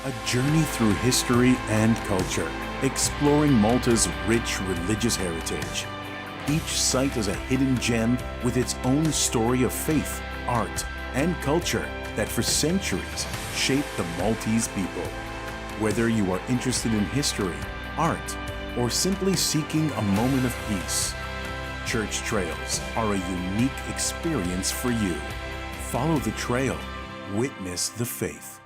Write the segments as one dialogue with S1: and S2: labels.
S1: A journey through history and culture, exploring Malta's rich religious heritage. Each site is a hidden gem with its own story of faith, art, and culture that for centuries shaped the Maltese people. Whether you are interested in history, art, or simply seeking a moment of peace, church trails are a unique experience for you. Follow the trail, witness the faith.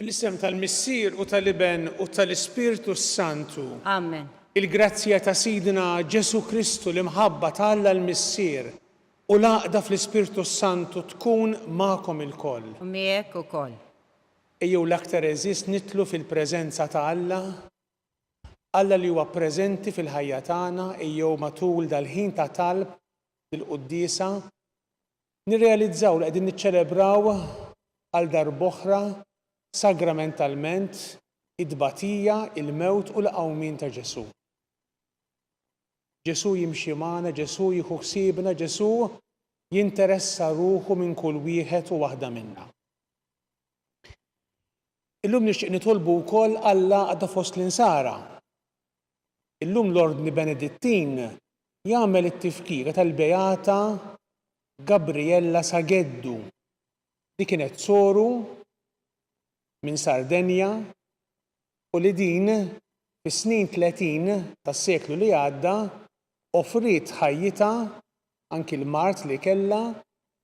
S2: Fl-isem tal-Missier u tal-Iben u tal-Ispirtu s-Santu.
S3: Amen.
S2: Il-grazzja ta' Sidna Ġesù Kristu, l-imħabba ta' Alla l-Missier, u l-għaqda fl-Ispirtu s-Santu tkun magħkom ilkoll.
S3: U miegħek ukoll.
S2: Ejjew l-aktar għeżież nidħlu fil-preżenza ta' Alla, Alla li huwa preżenti fil-ħajja tagħna, ejjew matul dal-ħin ta' talb dil-quddiesa, nirrealizzaw li qegħdin niċċelebraw għal darb'oħra sagramentalment it-tbatija, il-mewt u l-qawmien ta' Ġesù. Ġesù jimxi magħna, Ġesù jieħu ħsiebna, Ġesù jinteressa ruħu minn kull wieħed u waħda minna. Illum nixtieq nitolbu wkoll għall-għaqda fost l-Insara. Illum l-Ordni Benedittin jagħmel it-tifkira tal-Beata Gabriella Sagheddu li kienet soru minn Sardenja u li din fis-snin 30 tas-seklu li għadda offriet ħajjitha, anki l-mard li kellha,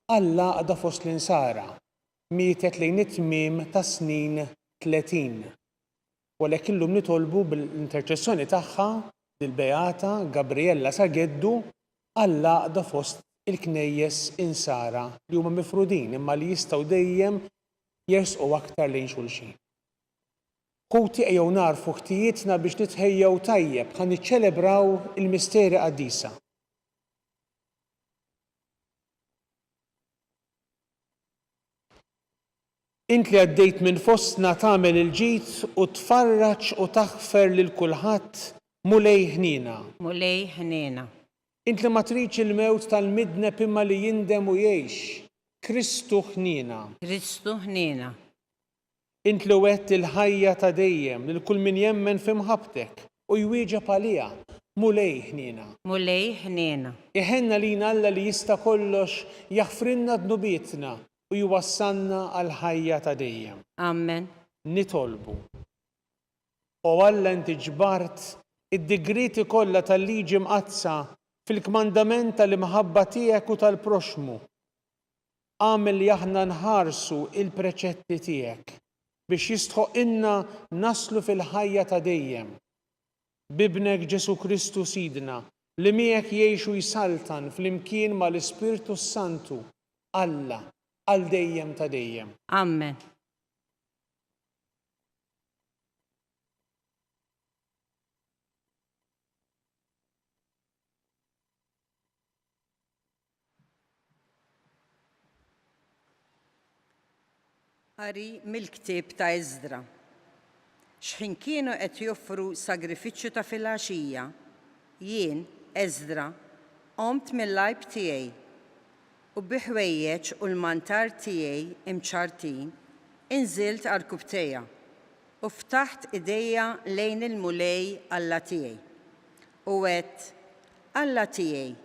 S2: għall-għaqda fost l-Insara. Mietet lejn it-tmiem tas-snin 30. U għalhekk illum nitolbu bl-interċessjoni tagħha lill-Beata Gabriella Sagheddu għall-għaqda fost il-Knejjes Insara li huma mifrudin imma li jistgħu dejjem jersqu aktar lejn xulxin. Ħuti ejjew nagħrfu ħtijietna biex nitħejjew tajjeb ħa niċċelebraw il-misteri qaddisa. Int li għaddejt minn fostna tagħmel il-ġid u tfarraġ u taħfer lil kulħadd, Mulej ħniena.
S3: Mulej ħniena.
S2: Int li ma tridx il-mewt tal-midneb imma li jindem u jgħix, Kristu ħniena.
S3: Kristu ħniena.
S2: Int li wegħedt il-ħajja ta' dejjem lil kull min jemmen fi mħabbtek u jwieġeb għaliha, Mulej ħniena.
S3: Mulej ħniena.
S2: Iħenn għalina Alla li jista' kollox jaħfrilna dnubietna u jwassalna għall-ħajja ta' dejjem.
S3: Amen.
S2: Nitolbu. O Alla inti ġbart id-digrieti kollha tal-Liġi Mqaddsa fil-kmandament tal-imħabba tiegħek u tal-proxxmu. Agħmel li aħna nħarsu il-preċetti tiegħek, biex jistħoqqilna naslu fil-ħajja ta' dejjem. B'Ibnek Ġesù Kristu Sidna, li miegħek jgħix u jsaltan flimkien ma' l-Ispirtu s-Santu, Alla, għal dejjem ta' dejjem.
S3: Amen. Qari mill-ktieb ta' Eżdra. Xħin kienu qed joffru sagrifiċċju ta' filgħaxija, jien, Eżdra, qomt mill-għajb tiegħi, u bi ħwejjeġ u l-mantar tiegħi imċarrtin, inżilt għarkupptejja, u ftaħt idejja lejn il-Mulej Alla tiegħi. U għedt, Alla tiegħi,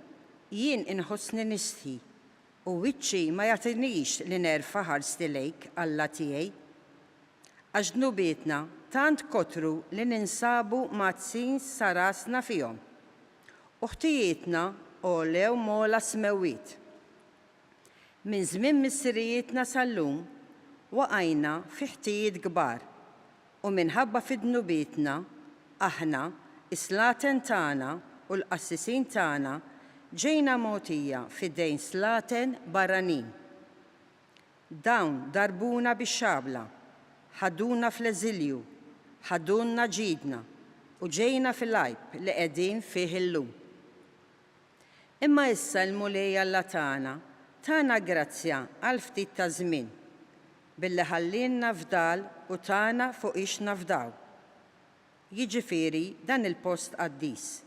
S3: jien inħossni nistħi, U wiċċi ma jagħtinix li nerfa' ħarsti lejk, Alla tiegħi. Għax dnubietna tant kotru li ninsabu mgħaddsin sa rasna fihom, u ħtijietna għolew m'ogħla s-smewwiet. Minn żmien missirijietna sal-lum waqajna fi ħtijiet kbar, U minħabba fi dnubietna, aħna, is-slaten tagħna u l-qassisin tagħna ġejna mogħtija f'idejn slaten barranin. Dawn darbuna bix-xabla, ħaduna fl-eżilju, ħadulna ġidna, u ġejna fil-għajb li qegħdin fih illum. Imma issa l-Mulej Alla tagħna tana grazzja għal ftit ta' żmien, billi ħallielna fdal u tana fuqiex nafdaw, jiġifieri dan il-post qaddis.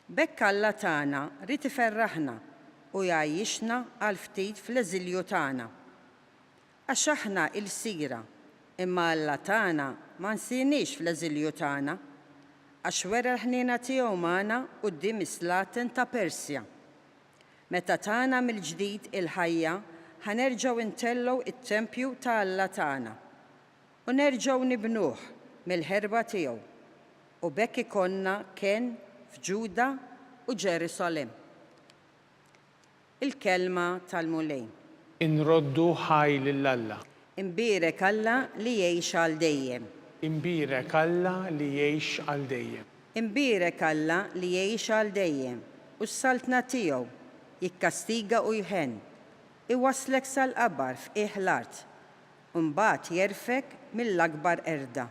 S3: B'hekk Alla tagħna ried iferraħna u jgħajjixna għal ftit fl-eżilju tagħna. Għax aħna ilsira, imma Alla tagħna ma nsiniex fl-eżilju tagħna, għax wera l-ħniena tiegħu magħna quddiem is-slaten ta' Persja. Meta tana mill-ġdid il-ħajja ħa nerġgħu ntellgħu t-tempju ta' Alla tagħna, u nerġgħu nibnuh mill-ħerba tiegħu, u b'hekk ikollna kenn f'Ġuda u Ġerusalemm. Il-Kelma tal-Mulej.
S2: Inroddu ħaj lil Alla.
S3: Imbierek Alla li jgħix għal dejjem.
S2: Imbierek Alla li jgħix għal dejjem.
S3: Imbierek Alla li jgħix għal dejjem, u s-saltna tiegħu, jikkastiga u jħenn, iwasslek sal-qabar f'qiegħ l-art, u mbagħad jerfgħek mill-akbar qerda.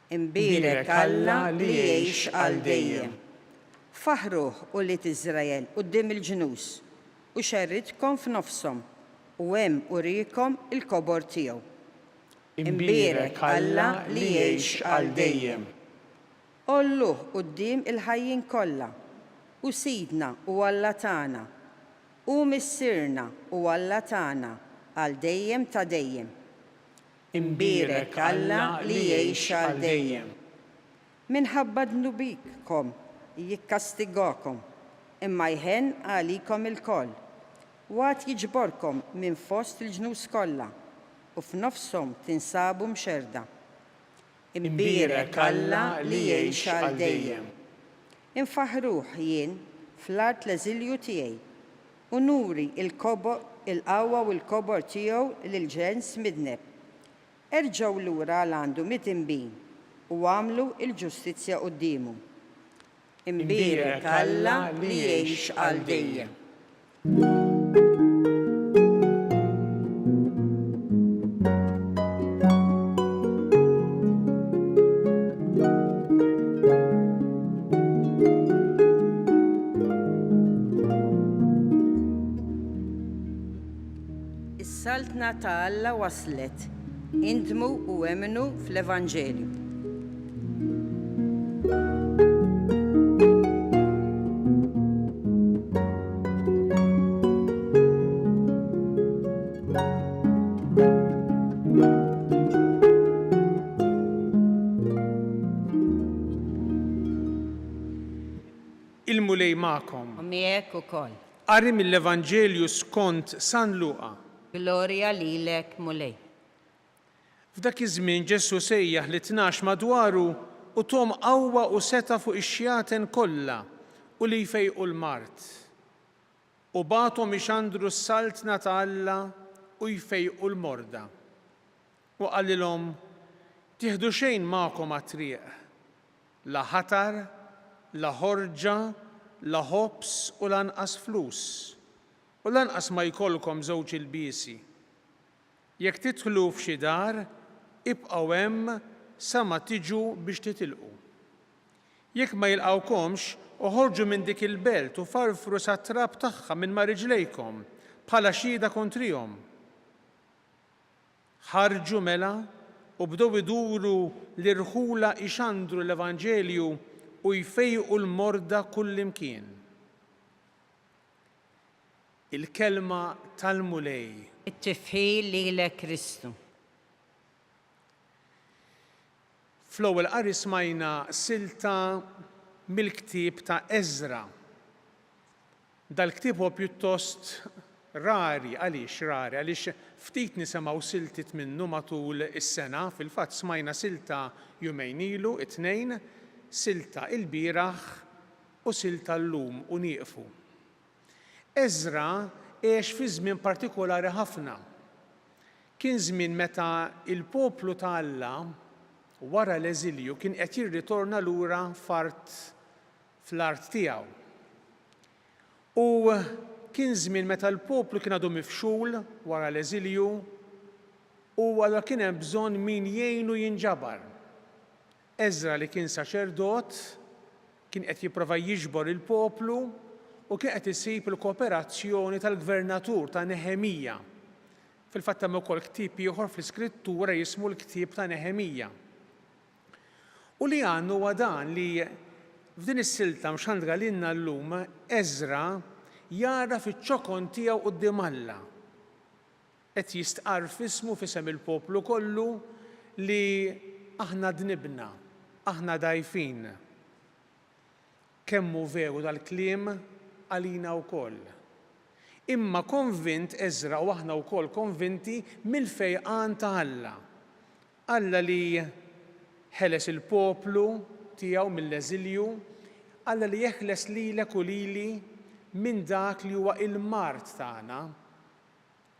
S3: Imbierek Alla li jgħix għal dejjem. Faħħruh, ulied Iżrael, quddiem il-ġnus, u xerridkom f'nofshom, u hemm uriekom il-kobor tiegħu. Imbierek Alla li jgħix għal dejjem. Għolluh quddiem il-ħajjin kollha, hu Sidna u Alla tagħna, hu Missierna u Alla tagħna għal dejjem ta' dejjem. Imbierek Alla li jgħix għal dejjem. Minħabba dnubietkom jikkastigakom, imma jħenn għalikom ilkoll, u għad jiġborkom minn fost il-ġnus kollha, u f'nofshom tinsabu mxerrda. Imbierek Alla li jgħix għal dejjem. Infaħħruh jien fl-art l-eżilju tiegħi, U nuri l-qawwa u l-kobor tiegħu lill-ġens midneb. Erġgħu lura għal għandu midinbin u agħmlu l-ġustizzja quddiemu. Imbierek Alla li jgħix għal dejjem. Is-Saltna ta' Alla waslet, indmu u emmnu fl-Evanġelju.
S2: Il-Mulej magħkom.
S3: U miegħek ukoll.
S2: Qari mill-Evanġelju skont San Luqa.
S3: Glorja lilek, Mulej.
S2: F'dak iż-żmien Ġesù sejjaħ lit-tnax madwaru u thom qawwa u setgħa fuq ix-xjaten kollha u li jfejqu l-mard. U bagħathom ixandru s-Saltna ta' Alla u jfejqu l-morda. U qalilhom, Tieħdu xejn magħkom għat-triq, la ħatar, la ħorġa, la ħobż u lanqas flus, u lanqas ma jkollkom żewġ ilbiesi. Jekk tidħlu f'xi dar, ibqgħu hemm sa ma tiġu biex titilqu. Jekk ma jilqgħukomx, oħorġu minn dik il-belt u farfru sat-trab tagħha minn ma' riġlejkom, bħala xhieda kontrihom. Ħarġu mela u bdew iduru l-irħula jxandru l-evanġelju u jfejqu l-morda kullimkien. Il-Kelma tal-Mulej.
S3: It-tifħir lilek Kristu.
S2: Fl-ewwel qari smajna silta mill-ktieb ta' Eżra. Dal-ktieb huwa pjuttost rari. Għaliex rari? Għaliex ftit nisemgħu siltiet minnu matul is-sena. Fil-fatt smajna silta jumejn ilu, it-Tnejn, silta ilbieraħ u silta llum u nieqfu. Eżra għex fi żmien partikolari ħafna. Kien żmien meta l-poplu ta' Alla wara l-eżilju kien qed jirritorna lura f'art fl-art tiegħu. U kien żmien meta l-poplu kien għadu mifxul wara l-eżilju u allura kien hemm bżonn min jgħinu jinġabar. Eżra li kien saċerdot kien qed jipprova jiġbor il-poplu u kien qed isib il-kooperazzjoni tal-gvernatur ta' Neħemija. Fil-fatt hemm ukoll ktieb ieħor fl-Iskrittura jismu l-ktieb ta' Neħemija. U li għandna huwa dan li f'din is-silta mxandra lilna llum Eżra jagħraf iċ-ċokon tiegħu quddiem Alla. Qed jistqarr f'ismu f'isem il-poplu kollu li aħna dnibna, aħna dgħajfin. Kemm hu veru dal-kliem għalina wkoll. Imma konvint Eżra u aħna wkoll konvinti mill-fejqan ta' Alla. Alla li ħeles il-poplu tiegħu mill-eżilju, Alla li jeħles lilek u lili minn dak li huwa il-mard tagħna.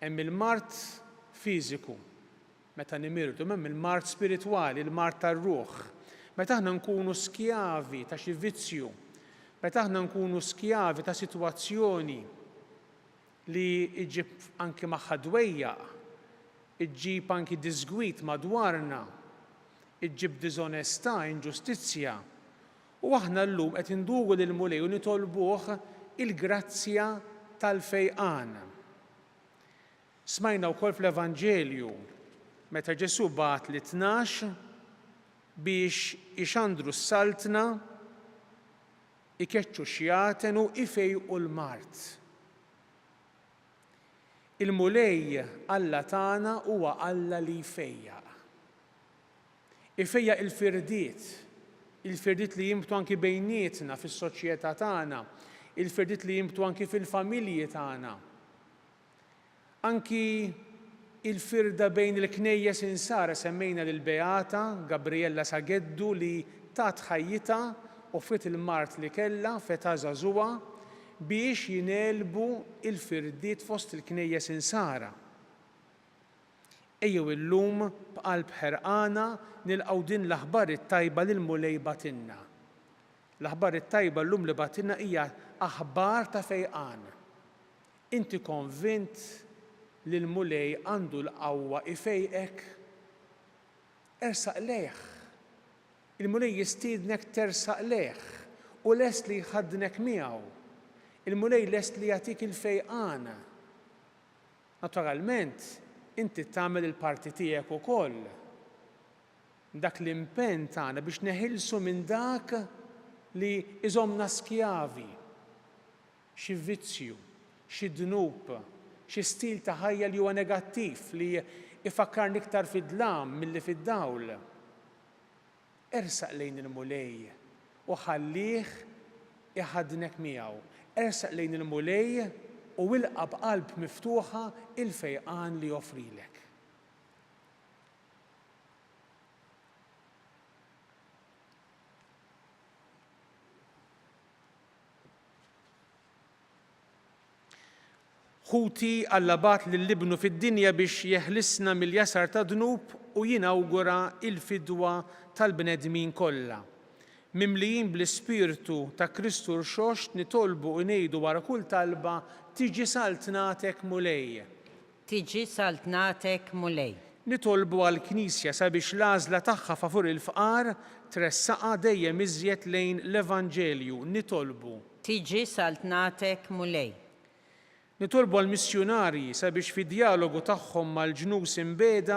S2: Hemm il-mard fiżiku, meta nimirdu, imma hemm il-mard spiritwali, il-mard tar-ruħ. Meta aħna nkunu skjavi ta' xi vizzju, meta aħna nkunu skjavi ta' sitwazzjoni li ġġib anki magħha dwejjaq, iġġib anki diżgwid madwarna, iġġib diżonestà, inġustizzja. U aħna llum qed induru lill-Mulej u nitolbuh il-grazzja tal-fejqan. Smajna wkoll fl-Evanġelju meta Ġesù bagħat lit-tnax biex ixandru s-Saltna, ikeċċu x-xjaten u ifejqu l-mard. Il-Mulej Alla tagħna huwa Alla li jfejjaq. Ifejjaq il-firdiet, il-firdiet li jinbtu anki bejnietna fis-soċjetà tagħna, il-firdiet li jinbtu anki fil-familji tagħna. Anki il-firda bejn il-knejjes insara semmejna lill-Beata Gabriella Sagheddu li tat ħajjitha, offriet il-mard li kellha f'età żagħżugħa biex jingħelbu l-firdiet fost il-knejjes insara. Ejjew illum b'qalb ħerqana nilqgħu din l-aħbar it-tajba li l-Mulej bagħtilna. L-aħbar it-tajba llum li bagħtilna hija aħbar ta' fejqan. Inti konvint li l-Mulej għandu l-qawwa ifejqek? Ersaq lejh. Il-Mulej jistiednek tersaq lejh u lest li jħaddnek miegħu. Il-Mulej lest li jagħtik il-fejqan. Naturalment, inti tagħmel il-parti tiegħek ukoll. Dak l-impenn tagħna biex neħilsu minn dak li iżommna skjavi. xi vizzju, xi dnub, xi stil ta' ħajja li huwa negattiv, li jfakkarni iktar fid-dlam milli fid-dawl. Ersaq lejn il-Mulej u ħallih iħaddnek miegħu. Ersaq lejn il-Mulej u ilqa' b'qalb miftuħa il-fejqan li joffrilek. Ħuti, Alla bagħat lil Ibnu fid-dinja biex jeħlisna mill-jasar tad-dnub u jinawgura l-fidwa tal-bnedmin kollha. Mimlijin bl-Ispirtu ta' Kristu Rxoxt nitolbu u ngħidu wara kull talba, Tiġi saltnatek Mulej.
S3: Tiġi saltnatek Mulej.
S2: Nitolbu għall-Knisja sabiex l-għażla tagħha favur il-fqar tressaqha dejjem iżjed lejn l-Evanġelju. Nitolbu.
S3: Tiġi saltnatek Mulej.
S2: Nitolbu għall-missjunarji sabiex fid-djalogu tagħhom mal-ġnus imbiegħda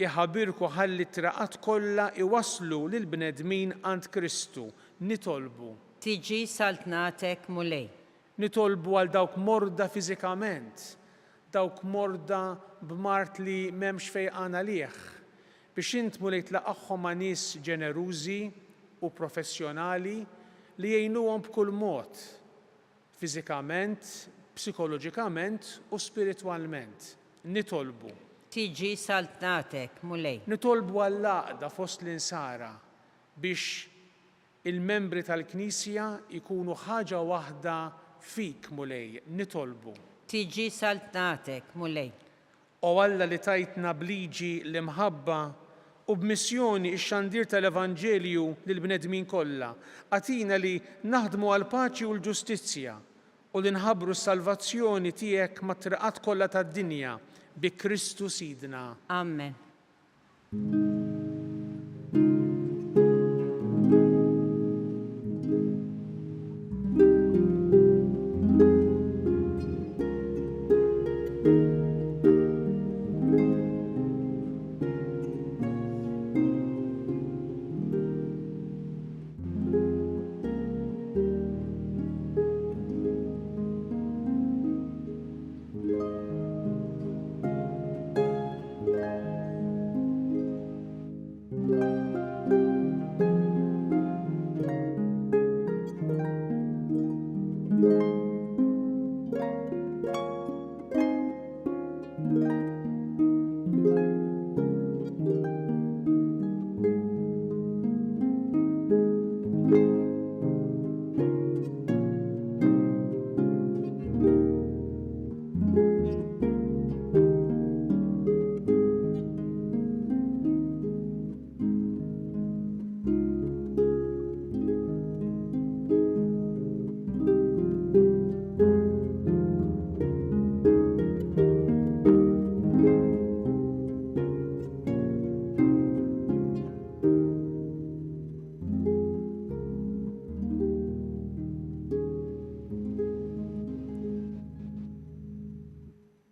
S2: iħabirku ħalli t-triqat kollha iwasslu lill-bnedmin għand Kristu. Nitolbu.
S3: Tiġi saltnatek, Mulej.
S2: Nitolbu għal dawk morda fiżikament, dawk morda b'mard li m'hemmx fejqan għalih, biex int Mulej tlaqagħhom ma' nies ġenerużi u professjonali li jgħinuhom b'kull mod, fiżikament, psikoloġikament u spiritwalment. Nitolbu.
S3: Tiġi saltnatek, Mulej.
S2: Nitolbu għall-għaqda fost l-insara biex il-membri tal-Knisja jkunu ħaġa waħda fik, Mulej. Nitolbu.
S3: Tiġi saltnatek, Mulej.
S2: O Alla li tajtna b'liġi l-imħabba u b'missjoni x-xandir tal-Evanġelju lill-bnedmin kollha, agħtina li naħdmu għall-paċi u l-ġustizzja u li nħabbru s-salvazzjoni tiegħek mat-triqat kollha tad-dinja, bi Kristu Sidna.
S3: Amen.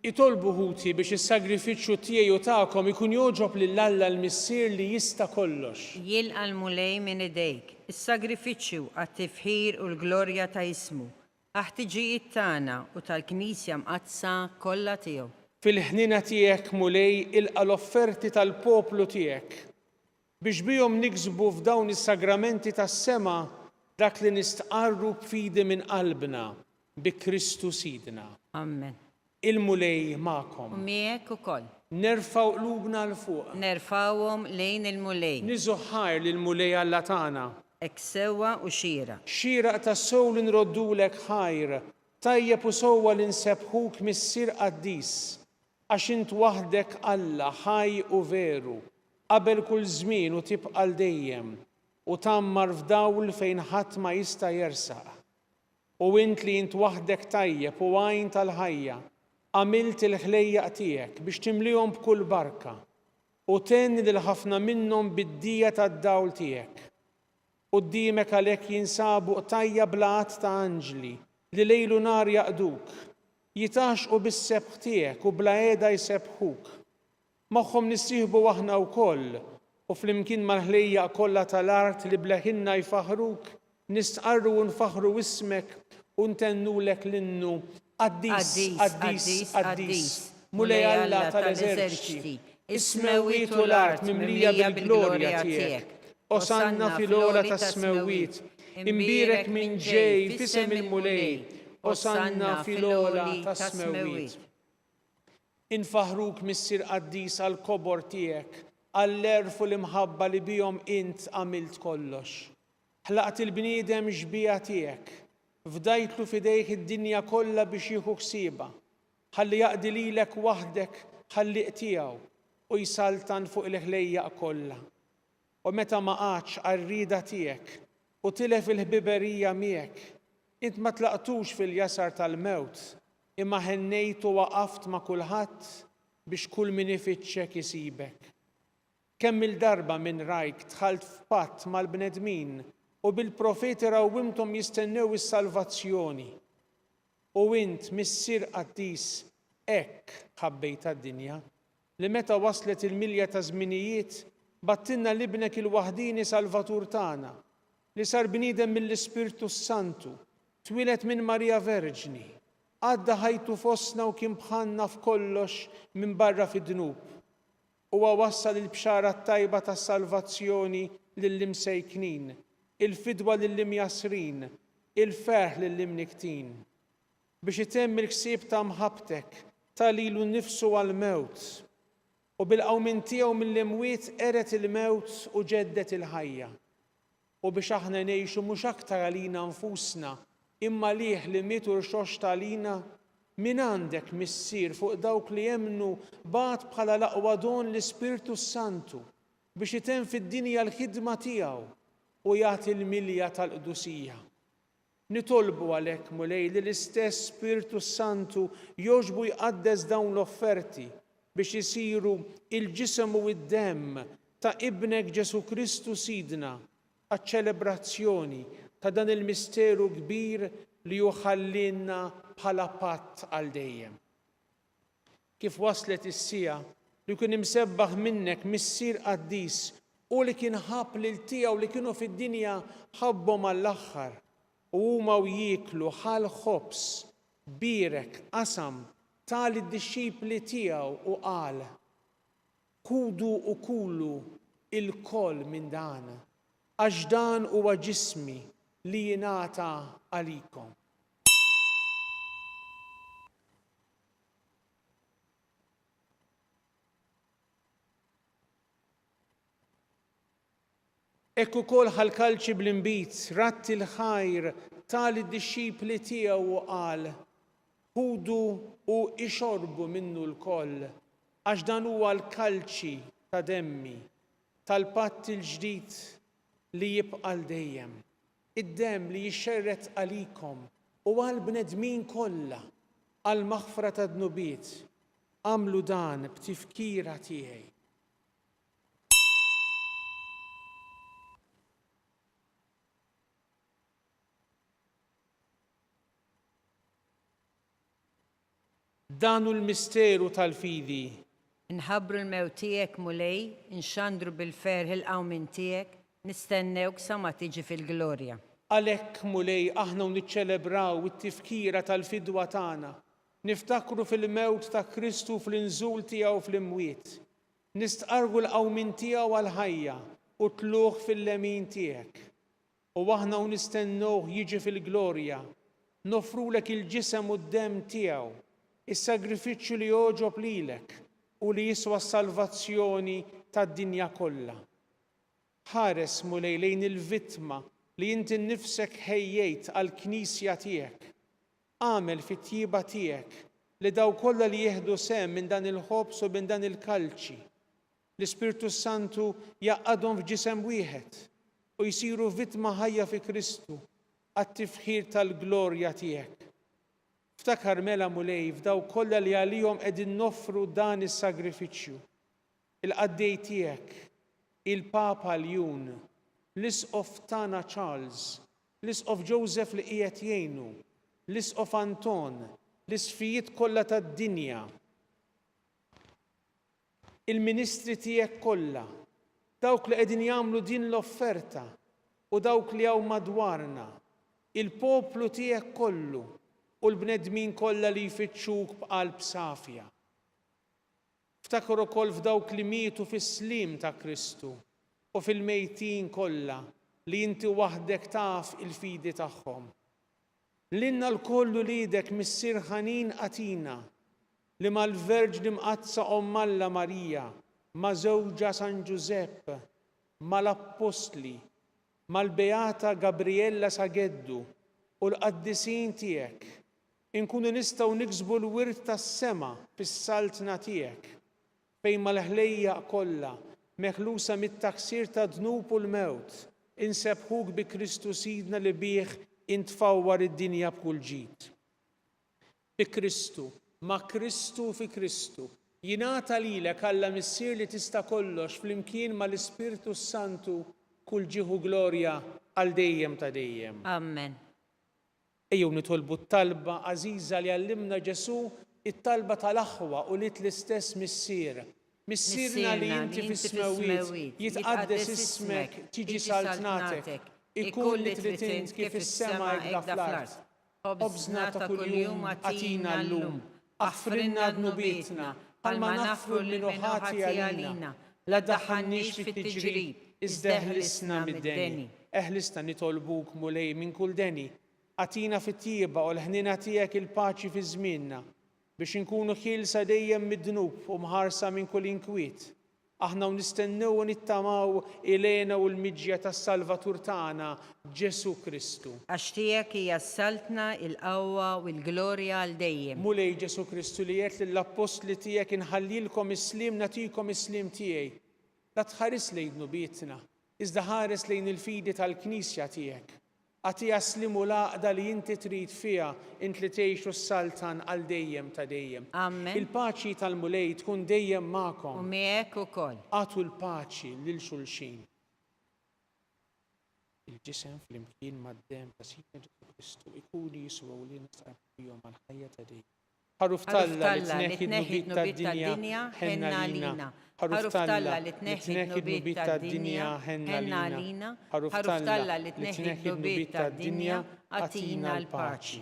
S2: Itolbu ħuti biex is-sagrifiċċju tiegħi u tagħkom ikun jogħġob lil Alla l-Missier li jista' kollox.
S3: Jilqa' l-Mulej minn idejk is-sagrifiċċju għat-tifħir u l-glorja ta' ismu, għall-ħtiġijiet tagħna u tal-Knisja Mqaddsa kollha tiegħu.
S2: Fil-ħniena tiegħek, Mulej, ilqa' l-offerti tal-poplu tiegħek, biex bihom niksbu f'dawn is-sagramenti tas-sema dak li nistqarru b'fidi minn qalbna, bi Kristu Sidna.
S3: Amen.
S2: Il-Mulej magħkom.
S3: U miegħek ukoll.
S2: Nerfgħu qlubna 'l fuq.
S3: Nerfgħuhom lejn il-Mulej.
S2: Niżu ħajr lill-Mulej Alla tagħna.
S3: Hekk sewwa u xieraq.
S2: Xieraq tassew li nroddulek ħajr, tajjeb u sewwa li nsebbħuk Missier qaddis, għax int waħdek Alla ħaj u veru, qabel kull żmien u tibqa' għal dejjem, u tgħammar f'dawl fejn ħadd ma jista' jersaq. U int li int waħdek tajjeb u għajn tal-ħajja, għamilt il-ħlejjaq tiegħek biex timlihom b'kull barka, u tgħenni lil ħafna minnhom bid-dija tad-dawl tiegħek. Quddiemek għalhekk jinsabu qtajja' bla għadd ta' anġli li lejl u nhar jaqduk, jitgħaxxqu bis-sebħ tiegħek u bla heda jsebbħuk. Magħhom nissieħbu aħna wkoll, u flimkien mal-ħlejjaq kollha tal-art li b'leħinna jfaħħruk, nistqarru u nfaħħru ismek u ntennulek l-innu, Qaddis, qaddis, qaddis, Mulej Alla tal-eżerċti, is-smewwiet u l-art mimlija bil-glorja tiegħek. Osanna fil-ogħla tas-smewwiet, imbierek min ġej f'isem il-Mulej, Osanna fil-ogħla tas-smewwiet. Infaħħruk, Missier Qaddis, għall-kobor tiegħek, għall-għerf u l-imħabba li bihom int għamilt kollox. Ħlaqt il-bniedem xbieha tiegħek, fdajtlu f'idejh id-dinja kollha biex jieħu ħsiebha, ħalli jaqdi lilek waħdek Ħallieq tiegħu u jsaltan fuq il-ħlejjaq kollha. U meta ma qagħadx għar-rieda tiegħek u tilef il-ħbiberija miegħek, int ma tlaqtux fil-jasar tal-mewt, Imma ħennejt u waqaft ma' kulħadd biex kull min ifittxek isibek. Kemm-il darba minn rajk dħalt f'patt mal-bnedmin u bil-profeti rawwimthom jistennew is-salvazzjoni. U int, Missier qaddis, hekk ħabbejtha d-dinja, li meta waslet il-milja taż-żminijiet, bgħattilna 'l Ibnek il-waħdieni Salvatur tagħna, li sar bniedem mill-Ispirtu s-Santu, twieled minn Marija Verġni, għadda ħajtu fostna u kien bħalna f'kollox minbarra fid-dnub. Huwa wassal il-bxara t-tajba tas-salvazzjoni lill-imsejknin, il-fidwa lill-imjassrin, il-ferħ lill-imnikktin. Biex itemm il-ħsieb ta' mħabbtek, ta lilu nnifsu għall-mewt, u bil-qawmien tiegħu mill-imwiet qered il-mewt u ġedded il-ħajja. U biex aħna ngħixu mhux aktar għalina nfusna, imma għalih li miet u rxoxta għalina, mingħandek, Missier, fuq dawk li emmnu bagħat bħala l-aqwa don l-Ispirtu s-Santu, biex itemm fid-dinja l-ħidma tiegħu u jagħti l-milja tal-qdusija. Nitolbu għalhekk, Mulej, li l-istess Spirtu s-Santu jogħġbu jqaddes dawn l-offerti biex isiru il-ġisem u d-demm ta' Ibnek Ġesù Kristu Sidna għaċ-ċelebrazzjoni ta' dan il-misteru kbir li hu ħallielna bħala patt għal dejjem. Kif waslet is-siegħa li kien imsebbaħ minnek, Missier qaddis, hu li kien ħabb lil tiegħu li kienu fid-dinja ħabbhom għall-aħħar, u huma u jieklu ħa l-ħobż, bierek, qasam, ta lid-dixxipli tiegħu u qal, Ħudu u kulu ilkoll minn dan, għax dan huwa ġismi li jingħata għalikom. Hekk ukoll ħa l-kalċi bl-inbid, radd il-ħajr, ta lid-dixxipli tiegħu u qal, Ħudu u ixorbu minnu lkoll, għax dan huwa l-kalċi ta' demmi, tal-patt il-ġdid li jibqa' għal dejjem. Id-demm li jixxerred għalikom u għall-bnedmin kollha għall-maħfra tad-dnubiet. Agħmlu dan b'tifkira tiegħi. Dan hu l-misteru tal-fidi.
S3: Inħabbru l-mewt tiegħek, Mulej, inxandru bil-ferħ il-qawmien tiegħek, nistennewk sa ma tiġi fil-glorja.
S2: Għalhekk, Mulej, aħna u niċċelebraw it-tifkira tal-fidwa tagħna, niftakru fil-mewt ta' Kristu u fl-inżul tiegħu fl-imwiet. Nistqarru l-qawmien tiegħu għall-ħajja u t-tlugħ fil-lemin tiegħek. U aħna u nistennewh jiġi fil-glorja, noffrulek il-ġisem u d-demm tiegħu, is-sagrifiċċju li jogħġob lilek u li jiswa s-salvazzjoni tad-dinja kollha. Ħares, Mulej, lejn il-vittma li inti nnifsek ħejjejt għall-Knisja tiegħek. Agħmel fit-tjieba tiegħek li dawk kollha li jieħdu sehem minn dan il-ħobż u minn dan il-kalċi, L-Ispirtu s-Santu jgħaqqadhom f'ġisem wieħed u jsiru vittma ħajja fi Kristu għat-tifħir tal-glorja tiegħek. Ftakar mela, Mulej, f'dawk kollha li għalihom qegħdin noffru dan is-sagrifiċċju, il-qaddej tiegħek, il-Papa Ljun, l-Isqof tagħna Charles, l-Isqof Joseph li qiegħed jgħinu, l-Isqof Anton, l-isqfijiet kollha tad-dinja, il-ministri tiegħek kollha, dawk li qegħdin jagħmlu din l-offerta u dawk li hawn madwarna, il-poplu tiegħek kollu u l-bnedmin kollha li jfittxuk b'qalb safja. Ftakar ukoll f'dawk li mietu fis-sliem ta' Kristu u fil-mejtin kollha li inti waħdek taf il-fidi tagħhom. Lilna lkoll uliedek, Missier ħanin agħtina li mal-Verġni Mqaddsa Omm Alla Marija, ma' żewġha San Ġużepp, mal-Appostli, mal-Beata Gabriella Sagheddu u l-qaddisin tiegħek, inkunu nistgħu niksbu l-wirt tas-sema fis-Saltna tiegħek, fejn mal-ħlejjaq kollha, meħlusa mit-taħsir tad-dnub u l-mewt, insebbħuk bi Kristu Sidna li bih int tfawwar id-dinja b'kull ġid. Bi Kristu, ma' Kristu u fi Kristu, jingħata lilek, Alla Missier li tista' kollox, flimkien ma' l-Ispirtu s-Santu, kull ġieħ u glorja għal dejjem ta' dejjem.
S3: Amen.
S2: Ejjew nitolbu t-talba għażiża li għallimna Ġesù, it-talba tal-aħwa ulied l-istess Missier. Missierna li inti fis-smewwiet, jitqaddes ismek, tiġi saltnatek, ikun li trid int kif fis-sema hekk fl-art. Ħobżna ta' kuljum agħtina llum. Aħfrilna dnubietna, bħalma naħfru lil min hu ħati għalina. La ddaħħalniex fit-tiġrib, iżda eħlisna mid-deni. Eħlisna, nitolbuk, Mulej, minn kull deni. Agħtina fit-tjieba u l-ħniena tiegħek il-paċi fi żmienna, biex inkunu ħielsa dejjem mid-dnub u mħarsa minn kull inkwiet. Aħna u nistennew u nittamaw il-hena u l-miġja tas-Salvatur tagħna, Ġesù Kristu.
S3: Għax tiegħek hija s-saltna, il-qawwa u l-glorja għal dejjem.
S2: Mulej Ġesù Kristu li għedt lill-appostli tiegħek inħallilkom is-sliem nagħtikom is-sliem tiegħi. La tħarisx lejn dnubietna, iżda ħares lejn il-fidi tal-Knisja tiegħek. Agħtiha s-sliem u l-għaqda li inti trid fiha, int li tgħix u ssaltan għal dejjem ta' dejjem.
S3: Amen.
S2: Il-paċi tal-Mulej tkun dejjem magħkom.
S3: U miegħek ukoll.
S2: Agħtu l-paċi lil xulxin. Il-ġisem flimkien mad-demm ta' Sidna Ġesù Kristu ikunu jiswew lilna nistqarru bihom għall-ħajja ta' dejjem. Ħaruf t'Alla li tneħħi d-dnubiet tad-dinja, ħenn għalina. Ħaruf t'Alla li tneħħi d-dnubiet tad-dinja, ħenn għalina. Ħaruf t'Alla li tneħħi d-dnubiet tad-dinja, agħtina l-paċi.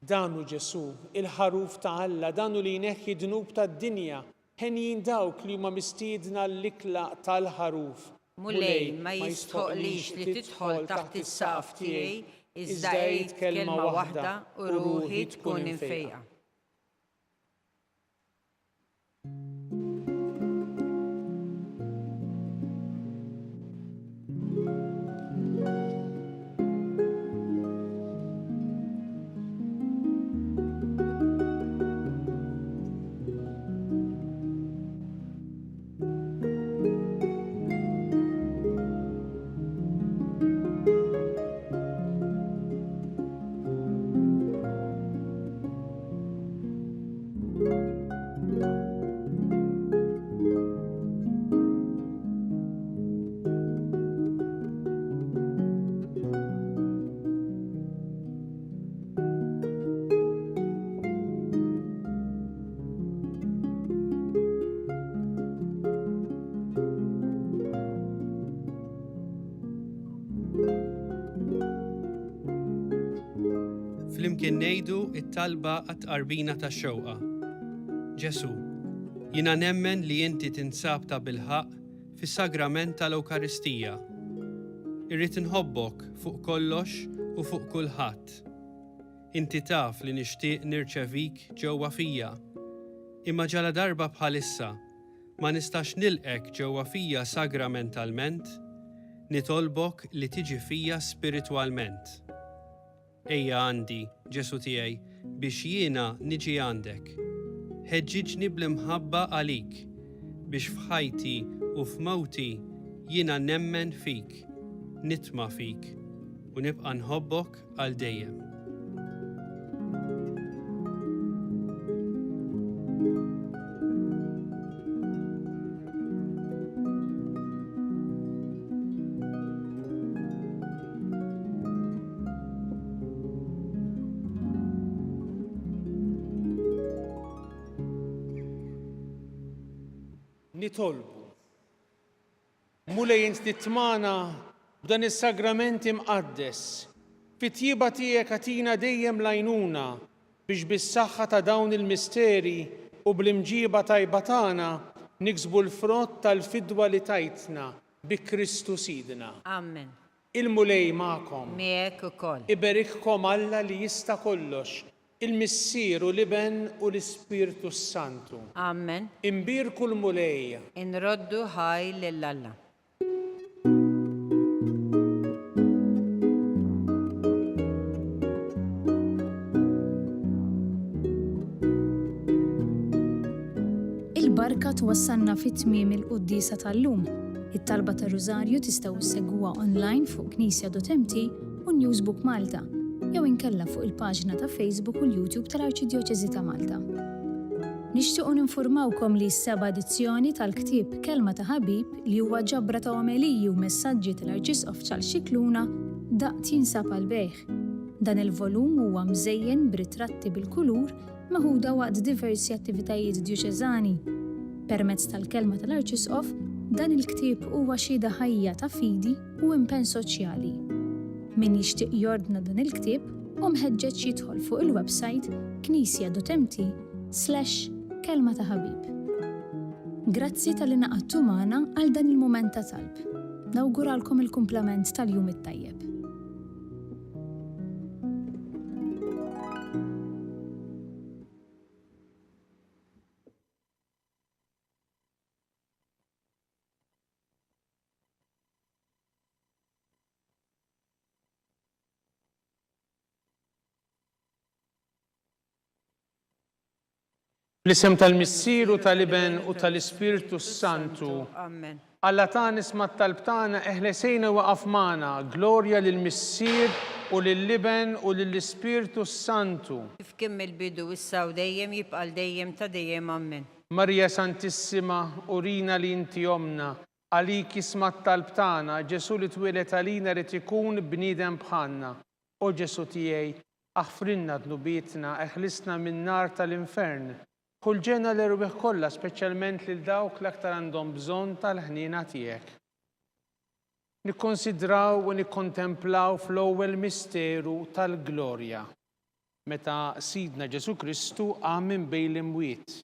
S2: Dan hu Ġesù, il-Ħaruf ta' Alla, dan hu li jneħħi d-dnub tad-dinja. Henjin dawk li huma mistiedna għall-ikla tal-Ħaruf.
S3: Mulej, ma jistħoqqlix li tidħol taħt is-saqaf tiegħi, iżda għid kelma waħda u ruħi tkun imfejqa.
S4: Flimkien ngħidu t-talba għat-tqarbina tax-xewqa. Ġesù, jiena nemmen li inti tinsab tabilħaqq fis-sagrament tal-Ewkaristija. Irrid inħobbok fuq kollox u fuq kulħadd. Inti taf li nixtieq nirċevik ġewwa fija, imma ġaladarba bħalissa ma nistax nilqgħek ġewwa fija sagramentalment, nitolbok li tiġi fija spiritwalment. Ejja għandi, Ġesù tiegħi, biex jiena niġi għandek. Ħeġġiġni bl-imħabba għalik, biex f'ħajti u f'mewti jiena nemmen fik, nitma' fik, u nibqa' nħobbok għal dejjem.
S2: Nitolbu. Mulej int titmagħna b'dan is-sagrament imqaddes. Fit-tjieba tiegħek agħtina dejjem l-għajnuna biex bis-saħħa ta' dawn il-misteri u bl-imġieba tajba tagħna niksbu l-frott tal-fidwa li tajtna bi Kristu Sidna.
S3: Amen.
S2: Il-Mulej magħkom.
S3: Miegħek ukoll.
S2: Iberikkom Alla li jista' kollox, il-Missier u l-Iben u l-Ispirtu s-Santu.
S3: Amen.
S2: Imbierku l-Mulej.
S3: Inroddu ħajr lil Alla.
S5: Il-barka twassalna fi tmiem il-quddiesa tal-lum. It-talba tar-Rużarju tistgħu ssegwuha online fuq knisja.mt u Newsbook Malta, jew inkella fuq il-paġna ta' Facebook u l-YouTube tal-Arċidjoċesi ta' Malta. Nixtiequ ninfurmawkom li s-seba' edizzjoni tal-ktieb Kelma ta' Ħabib li huwa ġabra ta' omeliji u messaġġi tal-Arċisqof Charles Scicluna daqt jinsab għall-bejgħ. Dan il-volum huwa mżejjen b'ritratti bil-kulur meħuda waqt diversi attivitajiet djoċeżani. Permezz tal-kelma tal-Arċisqof, dan il-ktieb huwa xhieda ħajja ta' fidi u impenn soċjali. Min jixtieq jordna dan il-ktieb hu mħeġġeġ jidħol fuq il-websajt knisja.mt slash kelma ta' ħabib. Grazzi talli ngħaqadtu magħna għal dan il-mument ta' talb. Nawguralkom il-kumplament tal-jum it-tajjeb.
S2: Fl-isem tal-Missier u tal-Iben u tal-Ispirtu s-Santu.
S3: Amen.
S2: Alla tagħna isma' t-talb tagħna, eħles għinna u waqaf magħna. Glorja lill-Missier u lill-Iben u lill-Ispirtu s-Santu.
S3: Kif kien mill-bidu, issa u dejjem, jibqa' għal dejjem ta' dejjem. Amen.
S2: Marija Santissima, urina li inti ommna, Għalik jisma' t-talb tagħna, Ġesù li twieled għalina ried ikun bniedem bħalna. O Ġesù tiegħi, aħfrilna dnubietna, eħlisna min-nar tal-infern. Ħu l-ġenna l-erwieħ kollha, speċjalment lil dawk l-aktar għandhom bżonn tal-ħniena tiegħek. Nikkonsidraw u nikkontemplaw fl-ewwel misteru tal-glorja, meta Sidna Ġesù Kristu qam minn bejn l-imwiet.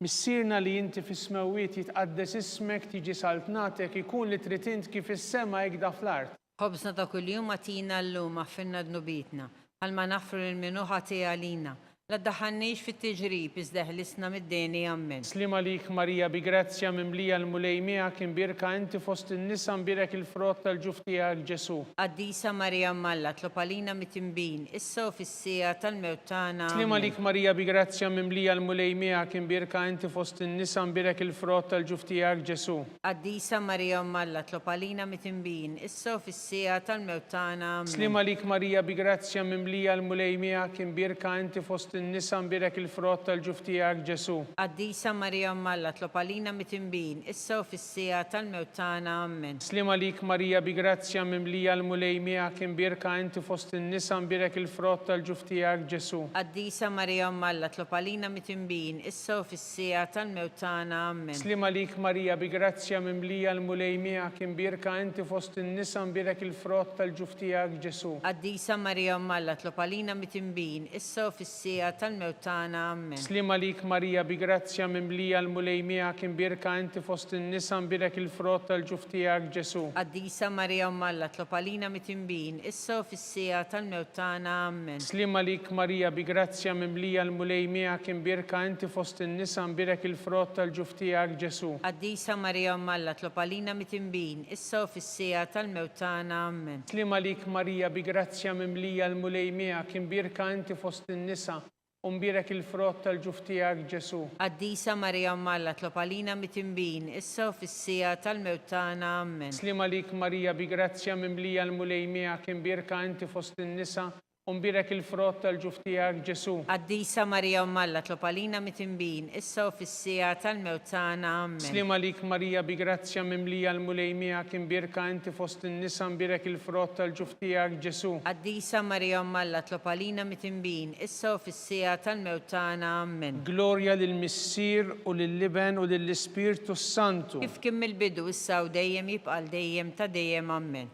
S2: Missierna li inti fis-smewwiet jitqaddes ismek tiġi saltnatek ikun li trid int kif fis-sema hekk da fl-art.
S3: Ħobżna ta' kuljum agħtina llum aħfirna dnubietna, bħalma naħfru lil min hu ħati għalina. La ddaħħalniex fit-tiġrib, iżda eħlisna mid-deni. Ammen.
S2: Sliem għalik Marija bi grazzja mimlija l-Mulej miegħek imbierka inti fost in-nisa mbierek il-frott tal-ġuf tiegħek Ġesù.
S3: Qaddisa Marija Omm Alla tlob għalina mitinbin, issa u fis-siegħa tal-mewt tagħna.
S2: Sliem
S3: Ammen.
S2: għalik Marija bi grazzja mimlija l-Mulej miegħek imbierka inti fost in-nisa mbierek il-frott tal-ġuf tiegħek Ġesù.
S3: Qaddisa Marija Omm Alla tlob għalina mitinbin, issa u fis-siegħa tal-mewt tagħna. Ammen.
S2: Sliem għalik Marija bi grazzja mimlija l-Mulej miegħek imbierka inti fost in-nisa mbierek il-frott tal-ġuf tiegħek Ġesù.
S3: Qaddisa Marija Omm Alla tlob għalina mitinbin, issa u fis-siegħa tal-mewt tagħna. Ammen.
S2: Sliem għalik Marija bi grazzja mimlija l-Mulej miegħek imbierka inti fost in-nisa mbierek il-frott tal-ġuf tiegħek Ġesù.
S3: Qaddisa Marija Omm Alla tlob għalina mitinbin, issa u fis-siegħa tal-mewt tagħna. Ammen.
S2: Sliem għalik Marija bi grazzja mimlija l-Mulej miegħek imbierka inti fost in-nisa mbierek il-frott tal-ġuf tiegħek Ġesù.
S3: Qaddisa Marija Omm Alla tlob għalina mitinbin, issa u fis-siegħa tal-mewt tagħna. Ammen.
S2: Sliem għalik Marija bi grazzja mimlija l-Mulej miegħek imbierka inti fost in-nisa mbierek il-frott tal-ġuf tiegħek Ġesù.
S3: Qaddisa Marija Omm Alla tlob għalina mitinbin, issa u fis-siegħa tal-mewt tagħna. Ammen.
S2: Sliem għalik Marija bi grazzja mimlija l-Mulej miegħek imbierka inti fost in-nisa mbierek il-frott tal-ġuf tiegħek Ġesù.
S3: Qaddisa Marija Omm Alla tlob għalina mitinbin, issa u fis-siegħa tal-mewt tagħna. Ammen.
S2: Sliem għalik Marija bi grazzja mimlija l-Mulej miegħek imbierka inti fost in-nisa u mbierek il-frott tal-ġuf tiegħek Ġesù.
S3: Qaddisa Marija Omm Alla tlob għalina mitinbin, issa u fis-siegħa tal-mewt tagħna. Ammen.
S2: Sliem għalik Marija bi grazzja mimlija l-Mulej miegħek imbierka inti fost in-nisa u mbierek il-frott tal-ġuf tiegħek Ġesù.
S3: Qaddisa Marija Omm Alla tlob għalina mitinbin, issa u fis-siegħa tal-mewt tagħna. Ammen.
S2: Sliem għalik Marija bi grazzja mimlija l-Mulej miegħek imbierka inti fost in-nisa mbierek il-frott tal-ġuf tiegħek Ġesù.
S3: Qaddisa Marija Omm Alla tlob għalina mitinbin, issa u fis-siegħa tal-mewt tagħna. Ammen.
S2: Glorja lill-Missier u lill-Iben u lill-Ispirtu s-Santu.
S3: Kif kien mill-bidu, issa u dejjem, jibqa' għal dejjem ta' dejjem. Ammen.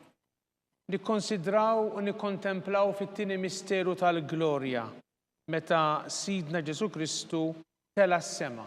S2: Nikkonsidraw u nikkontemplaw fit-tieni misteru tal-glorja, meta Sidna Ġesù Kristu tela' s-sema.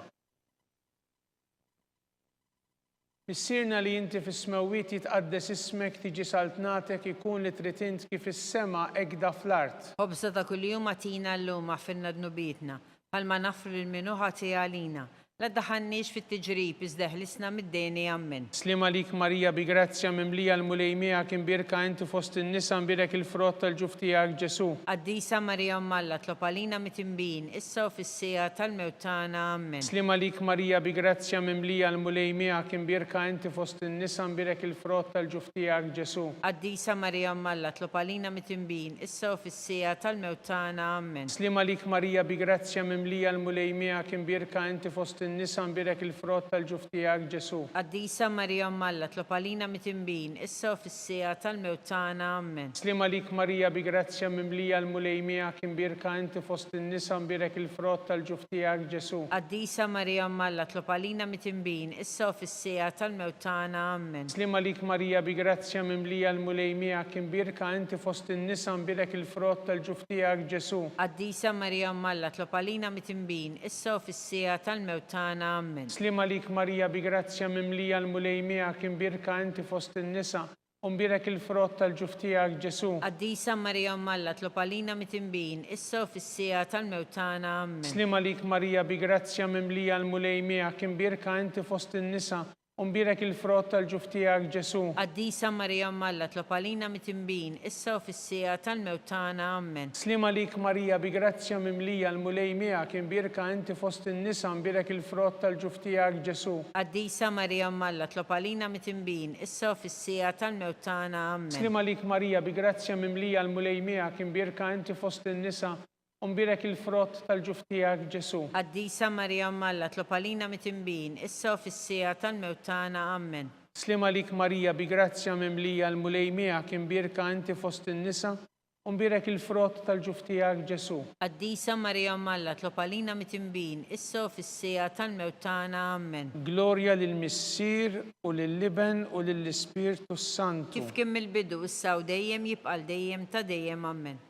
S2: Missierna li inti fis-smewwiet jitqaddes ismek tiġi saltnatek ikun li trid int kif fis-sema hekk da fl-art.
S3: Ħobżna ta' kuljum agħtina llum aħfirna dnubietna, bħalma naħfru lil min hu ħati għalina. La ddaħħalniex fit-tiġrib iżda eħlisna mid-deni. Ammen.
S2: Sliem għalik Marija bi grazzja mimlija l-Mulej miegħek imbierka inti fost in-nisa mbierek il-frott tal-ġuf tiegħek Ġesù.
S3: Qaddisa Marija Omm Alla tlob għalina mitinbin issa u fis-siegħa tal-mewt tagħna. Ammen.
S2: Sliem għalik Marija bi grazzja mimlija l-Mulej miegħek imbierka inti fost in-nisa mbierek il-frott tal-ġuf tiegħek Ġesù.
S3: Qaddisa Marija Omm Alla tlob għalina mitinbin issa u fis-siegħa tal-mewt tagħna. Ammen.
S2: Sliem għalik Marija bi grazzja mimlija l-Mulej miegħek imbierka inti fost in-nisa mbierek il-frott tal-ġuf tiegħek Ġesù.
S3: Qaddisa Marija Omm Alla tlob għalina mitinbin issa u fis-siegħa tal-mewt tagħna. Ammen.
S2: Sliem għalik Marija bi grazzja mimlija l-Mulej miegħek imbierka inti fost in-nisa mbierek il-frott tal-ġuf tiegħek Ġesù.
S3: Qaddisa Marija Omm Alla tlob għalina mitinbin issa u fis-siegħa tal-mewt tagħna. Ammen.
S2: Sliem għalik Marija bi grazzja mimlija l-Mulej miegħek imbierka inti fost in-nisa mbierek il-frott tal-ġuf tiegħek Ġesù.
S3: Qaddisa Marija Omm Alla tlob għalina mitinbin issa u fis-siegħa tal-mewt tagħna. Ammen.
S2: Sliem għalik Marija bi grazzja mimlija l-Mulej miegħek imbierka inti fost in-nisa u mbierek il-frott tal-ġuf tiegħek Ġesù.
S3: Qaddisa Marija Omm Alla tlob għalina mitinbin issa u fis-siegħa tal-mewt tagħna. Ammen.
S2: Sliem għalik Marija bi grazzja mimlija l-Mulej miegħek imbierka inti fost in-nisa U mbierek il-frott tal-ġuf tiegħek, Ġesù.
S3: Qaddisa Marija Omm Alla tlob għalina mitinbin, issa u fis-siegħa tal-mewt tagħna. Ammen.
S2: Sliem għalik Marija bi grazzja mimlija l-Mulej miegħek imbierka inti fost in-nisa mbierek il-frott tal-ġuf tiegħek Ġesù.
S3: Qaddisa Marija Omm Alla tlob għalina mitinbin, issa u fis-siegħa tal-mewt tagħna. Ammen.
S2: Sliem għalik Marija bi grazzja mimlija l-Mulej miegħek imbierka inti fost in-nisa U mbierek il-frott tal-ġuf tiegħek, Ġesù.
S3: Qaddisa Marija Omm Alla tlob għalina mitinbin, issa u fis-siegħa tal-mewt tagħna. Ammen.
S2: Sliem għalik Marija bi grazzja mimlija l-Mulej miegħek imbierka inti fost in-nisa u mbierek il-frott tal-ġuf tiegħek Ġesù.
S3: Qaddisa Marija Omm Alla tlob għalina mitinbin, issa u fis-siegħa tal-mewt tagħna. Ammen.
S2: Glorja lill-Missier u lill-Iben u lill-Ispirtu s-Santu.
S3: Kif kien mill-bidu, issa u dejjem, jibqa' għal dejjem ta' dejjem. Ammen.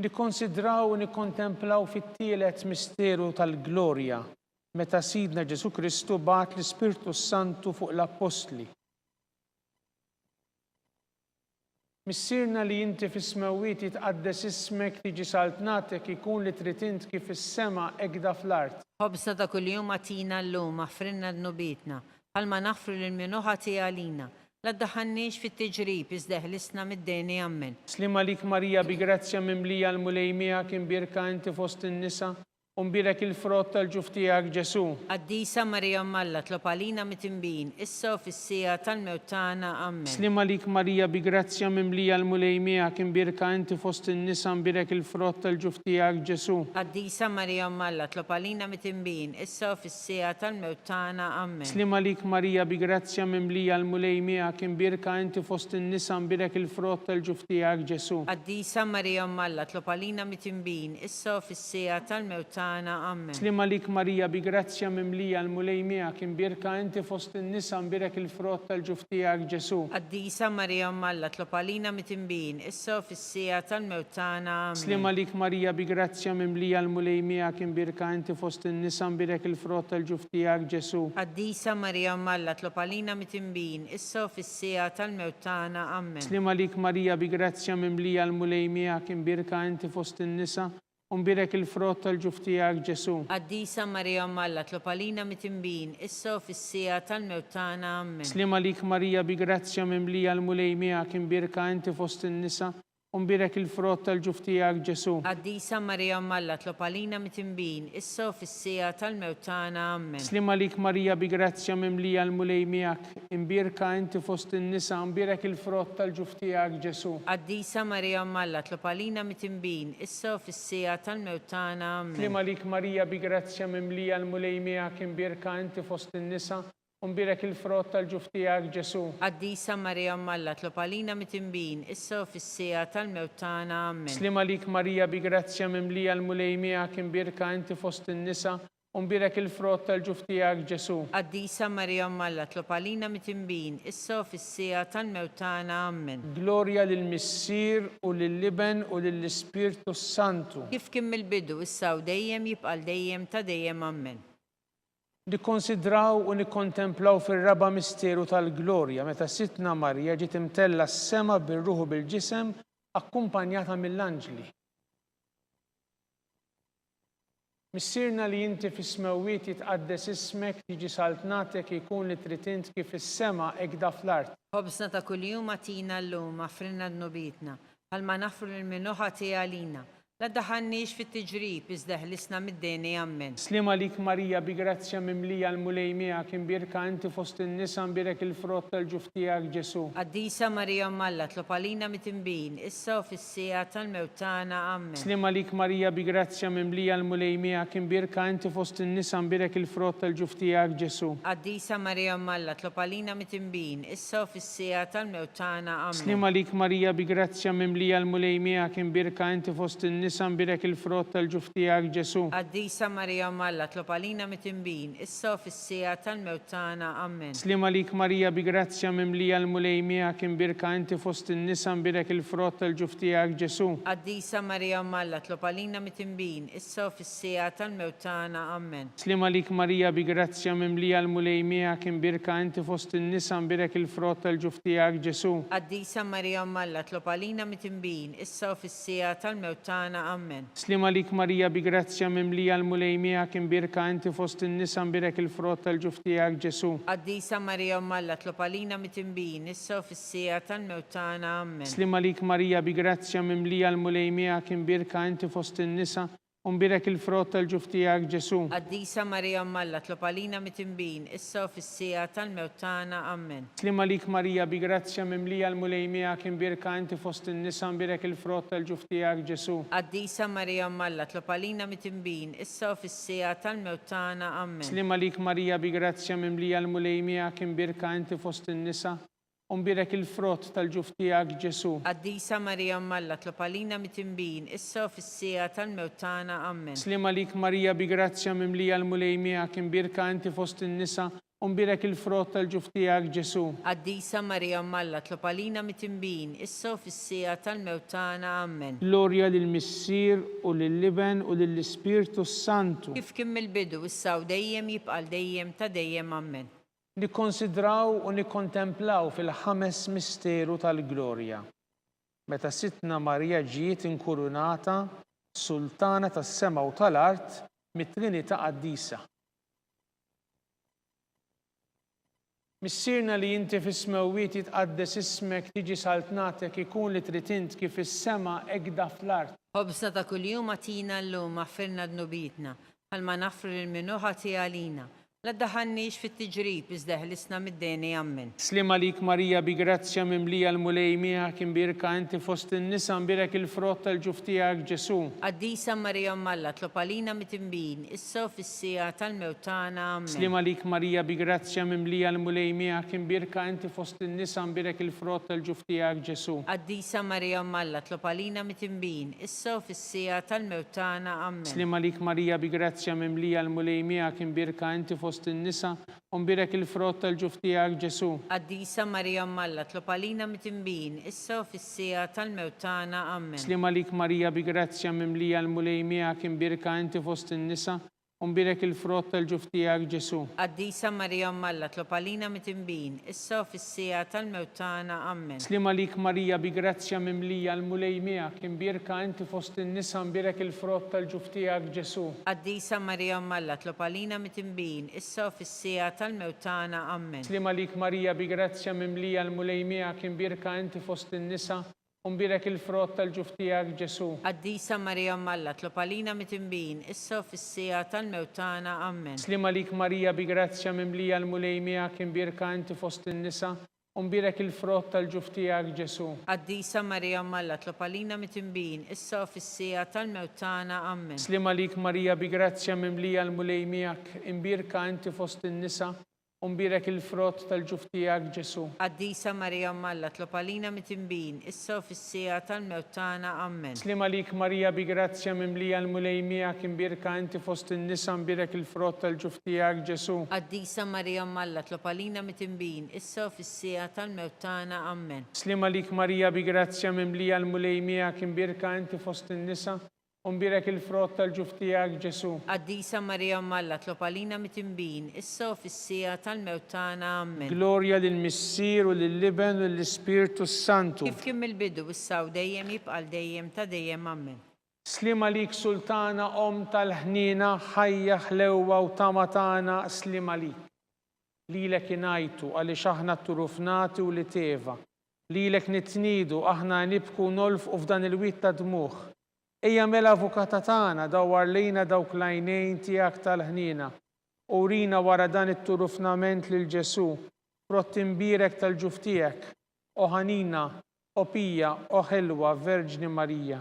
S2: Nikkonsidraw u nikkontemplaw fit-tielet misteru tal-glorja, meta Sidna Ġesù Kristu bagħat l-Ispirtu s-Santu fuq l-Appostli. Missierna li inti fis-smewwiet jitqaddes ismek tiġi saltnatek ikun li trid int kif fis-sema hekda fl-art.
S3: Ħobżna ta' kuljum agħtina llum, aħfrilna dnubietna, bħalma naħfru lil min hu ħati għalina. La ddaħħalniex fit-tiġrib, iżda eħlisna mid-deni. Ammen.
S2: Sliem għalik Marija bi grazzja mimlija l-Mulej miegħek imbierka inti fost in-nisa u mbierek il-frott tal-ġuf tiegħek Ġesù.
S3: Qaddisa Marija Omm Alla tlob għalina mitinbin, issa u fis-siegħa tal-mewt tagħna. Ammen.
S2: Sliem għalik Marija bi grazzja mimlija l-Mulej miegħek imbierka inti fost in-nisa mbierek il-frott tal-ġuf tiegħek Ġesù.
S3: Qaddisa Marija Omm Alla tlob għalina mitinbin, issa u fis-siegħa tal-mewt tagħna. Ammen.
S2: Sliem għalik Marija bi grazzja mimlija l-Mulej miegħek imbierka inti fost in-nisa mbierek il-frott tal-ġuf tiegħek Ġesù.
S3: Qaddisa Marija Omm Alla tlob għalina mitinbin issa u fis-siegħa tal-mewt tagħna. Ammen.
S2: Sliem għalik Marija bi grazzja mimlija l-Mulej miegħek imbierka inti fost in-nisa mbierek il-frott tal-ġuf tiegħek Ġesù.
S3: Qaddisa Marija Omm Alla tlob għalina mitinbin issa u fis-siegħa tal-mewt tagħna. Ammen.
S2: Sliem għalik Marija bi grazzja mimlija l-Mulej miegħek imbierka inti fost in-nisa mbierek il-frott tal-ġuf tiegħek Ġesù.
S3: Qaddisa Marija Omm Alla tlob għalina mitinbin, issa u fis-siegħa tal-mewt tagħna. Ammen.
S2: Sliem għalik Marija bi grazzja mimlija l-Mulej miegħek imbierka inti fost in-nisa u mbierek il-frott tal-ġuf tiegħek Ġesù.
S3: Qaddisa Marija Omm Alla tlob għalina mitinbin, issa u fis-siegħa tal-mewt tagħna. Ammen.
S2: Sliem għalik Marija bi grazzja mimlija l-Mulej miegħek imbierka inti fost in-nisa U mbierek il-frott tal-ġuf tiegħek, Ġesù.
S3: Qaddisa Marija Omm Alla tlob għalina mitinbin, issa u fis-siegħa tal-mewt tagħna. Ammen.
S2: Sliem għalik Marija bi grazzja mimlija l-Mulej miegħek, imbierka inti fost in-nisa, mbierek il-frott tal-ġuf tiegħek, Ġesù.
S3: Qaddisa Marija Omm Alla tlob għalina mitinbin, issa u fis-siegħa tal-mewt tagħna. Ammen.
S2: Sliem għalik Marija bi grazzja mimlija l-Mulej miegħek, imbierka inti fost in-nisa, U mbierek il-frott tal-ġuf tiegħek, Ġesù.
S3: Qaddisa Marija Omm Alla tlob għalina mitinbin, issa u fis-siegħa tal-mewt tagħna. Ammen.
S2: Sliem għalik Marija bi grazzja mimlija l-Mulej miegħek imbierka inti fost in-nisa, u mbierek il-frott tal-ġuf tiegħek, Ġesù.
S3: Qaddisa Marija Omm Alla tlob għalina mitinbin, issa u fis-siegħa tal-mewt tagħna. Ammen.
S2: Glorja lill-Missier u lill-Iben u lill-Ispirtu s-Santu.
S3: Kif kien mill-bidu, issa u dejjem, jibqa' għal dejjem ta' dejjem. Ammen.
S2: Nikkonsidraw u nikkontemplaw fir-raba' misteru tal-glorja meta Sidtna Marija ġiet imtellgħa s-sema bir-ruħ u bil-ġisem akkumpanjata mill-anġli. Missierna li inti fis-smewwiet jitqaddes ismek, tiġi saltnatek, ikun li trid int kif fis-sema hekk da fl-art.
S3: Ħobżna ta' kuljum agħtina llum, aghfrilna dnubietna, bħalma naghfru lil min hu ħati għalina. La ddaħħalniex fit-tiġrib, iżda eħlisna mid-deni. Ammen.
S2: Sliem għalik Marija bi grazzja mimlija l-Mulej miegħek imbierka inti fost in-nisa mbierek il-frott tal-ġuf tiegħek Ġesù.
S3: Qaddisa Marija Omm Alla tlob għalina mitinbin, issa u fis-siegħa tal-mewt tagħna. Ammen.
S2: Sliem għalik Marija bi grazzja mimlija l-Mulej miegħek imbierka inti fost in-nisa mbierek il-frott tal-ġuf tiegħek Ġesù.
S3: Qaddisa Marija Omm Alla tlob għalina mitinbin, issa u fis-siegħa tal-mewt tagħna. Ammen.
S2: Sliem għalik Marija bi grazzja mimlija l-Mulej miegħek imbierka inti fost in-nisa mbierek il-frott tal-ġuf tiegħek Ġesù.
S3: Qaddisa Marija Omm Alla tlob għalina mitinbin, issa u fis-siegħa tal-mewt tagħna. Ammen.
S2: Sliem għalik Marija bi grazzja mimlija l-Mulej miegħek imbierka inti fost in-nisa mbierek il-frott tal-ġuf tiegħek Ġesù.
S3: Qaddisa Marija Omm Alla tlob għalina mitinbin, issa u fis-siegħa tal-mewt tagħna. Ammen.
S2: Sliem għalik Marija bi grazzja mimlija l-Mulej miegħek imbierka inti fost in-nisa mbierek il-frott tal-ġuf tiegħek Ġesù.
S3: Qaddisa Marija Omm Alla tlob għalina mitinbin issa u fis-siegħa tal-mewt tagħna. Ammen.
S2: Sliem għalik Marija bi grazzja mimlija l-Mulej miegħek imbierka inti fost in-nisa mbierek il-frott tal-ġuf tiegħek Ġesù.
S3: Qaddisa Marija Omm Alla tlob għalina mitinbin issa u fis-siegħa tal-mewt tagħna. Ammen.
S2: Sliem għalik Marija bi grazzja mimlija l-Mulej miegħek imbierka inti fost in-nisa U mbierek il-frott tal-ġuf tiegħek, Ġesù.
S3: Qaddisa Marija Omm Alla, tlob għalina mitinbin, issa u fis-siegħa tal-mewt tagħna. Ammen.
S2: Sliem għalik Marija, bi grazzja mimlija l-Mulej miegħek, imbierka inti fost in-nisa, mbierek il-frott tal-ġuf tiegħek, Ġesù.
S3: Qaddisa Marija Omm Alla, tlob għalina mitinbin, issa u fis-siegħa tal-mewt tagħna. Ammen.
S2: Sliem għalik Marija, bi grazzja mimlija l-Mulej miegħek, imbierka inti fost in-nisa, U mbierek il-frott tal-ġuf tiegħek, Ġesù.
S3: Qaddisa Marija Omm Alla, tlob għalina mitinbin, issa u fis-siegħa tal-mewt tagħna. Ammen.
S2: Sliem għalik Marija bi grazzja mimlija l-Mulej miegħek, imbierka inti fost in-nisa, u mbierek il-frott tal-ġuf tiegħek, Ġesù.
S3: Qaddisa Marija Omm Alla, tlob għalina mitinbin, issa u fis-siegħa tal-mewt tagħna. Ammen.
S2: Glorja lill-Missier u lill-Iben u lill-Ispirtu s-Santu.
S3: Kif kien mill-bidu, issa u dejjem, jibqa' għal dejjem ta' dejjem. Ammen.
S2: Nikkonsidraw u nikkontemplaw fil-ħames misteru tal-glorja, meta Sidtna Marija ġiet inkurunata Sultana tas-sema u tal-art mit-Trinità Qaddisa. Missierna li inti fis-smewwiet jitqaddes ismek, tiġi saltnatek, ikun li trid int kif fis-sema hekk da fl-art.
S3: Ħobżna ta' kuljum agħtina llum, aghfirna dnubietna, bħalma naghfru lil min hu ħati għalina, La ddaħħalniex fit-tiġrib, iżda eħlisna mid-deni. Ammen.
S2: Sliem għalik Marija bi grazzja mimlija l-Mulej miegħek imbierka inti fost in-nisa mbierek il-frott tal-ġuf tiegħek Ġesù.
S3: Qaddisa Marija Omm Alla tlob għalina mitinbin, issa u fis-siegħa tal-mewt tagħna. Ammen.
S2: Sliem għalik Marija bi grazzja mimlija l-Mulej miegħek imbierka inti fost in-nisa mbierek il-frott tal-ġuf tiegħek Ġesù.
S3: Qaddisa Marija Omm Alla tlob għalina mitinbin, issa u fis-siegħa tal-mewt tagħna. Ammen.
S2: Sliem għalik Marija bi grazzja mimlija l-Mulej miegħek imbierka inti fost in-nisa u mbierek il-frott tal-ġuf tiegħek Ġesù.
S3: Qaddisa Marija Omm Alla tlob għalina mitinbin, issa u fis-siegħa tal-mewt tagħna. Ammen.
S2: Sliem għalik Marija bi grazzja mimlija l-Mulej miegħek imbierka inti fost in-nisa u mbierek il-frott tal-ġuf tiegħek Ġesù.
S3: Qaddisa Marija Omm Alla tlob għalina mitinbin, issa u fis-siegħa tal-mewt tagħna. Ammen.
S2: Sliem għalik Marija bi grazzja mimlija l-Mulej miegħek, imbierka inti fost in-nisa mbierek il-frott tal-ġuf tiegħek Ġesù.
S3: Qaddisa Marija Omm Alla tlob għalina mitinbin, issa u fis-siegħa tal-mewt tagħna. Ammen.
S2: Sliem għalik Marija bi grazzja mimlija l-Mulej miegħek, imbierka inti fost in-nisa U mbierek il-frott tal-ġuf tiegħek, Ġesù.
S3: Qaddisa Marija Omm Alla, tlob għalina mitinbin, issa u fis-siegħa tal-mewt tagħna. Ammen.
S2: Sliem għalik Marija bi grazzja mimlija l-Mulej miegħek imbierka inti fost in-nisa, u mbierek il-frott tal-ġuf tiegħek, Ġesù.
S3: Qaddisa Marija Omm Alla, tlob għalina mitinbin, issa u fis-siegħa tal-mewt tagħna. Ammen.
S2: Sliem għalik Marija bi grazzja mimlija l-Mulej miegħek, imbierka inti fost in-nisa, U mbierek il-frott tal-ġuf tiegħek, Ġesù.
S3: Qaddisa Marija Omm Alla, tlob għalina mitinbin, issa u fis-siegħa tal-mewt tagħna. Ammen.
S2: Sliem għalik Marija bi grazzja mimlija l-Mulej miegħek imbierka inti fost in-nisa mbierek il-frott tal-ġuf tiegħek, Ġesù.
S3: Qaddisa Marija Omm Alla, tlob għalina mitinbin, issa u fis-siegħa tal-mewt tagħna. Ammen.
S2: Sliem għalik Marija bi grazzja mimlija l-Mulej miegħek imbierka inti fost in-nisa U mbierek il-frott tal-ġuf tiegħek, Ġesù.
S3: Qaddisa Marija Omm Alla, tlob għalina mitinbin, issa u fis-siegħa tal-mewt tagħna. Ammen.
S2: Glorja lill-Missier u lill-Iben u lill-Ispirtu s-Santu.
S3: Kif kien mill-bidu, issa u dejjem, jibqa' għal dejjem ta' dejjem. Ammen.
S2: Sliem għalik Sultana Omm tal-ħniena, ħajja, ħlewwa u tama tagħna, sliem għalik. Lilek ingħajtu għaliex aħna tturufnati wlied Eva. Lilek nitniedu, aħna nibku u nolfqu f'dan il-wied ta' dmugħ. Ejja mela Avukata tagħna, dawwar lejna dawk l-għajnejn tiegħek tal-ħniena, u urina wara dan it-turufnament lil Ġesù, frott imbierek tal-ġuf tiegħek. O ħanina, O pija, o ħelwa Verġni Marija.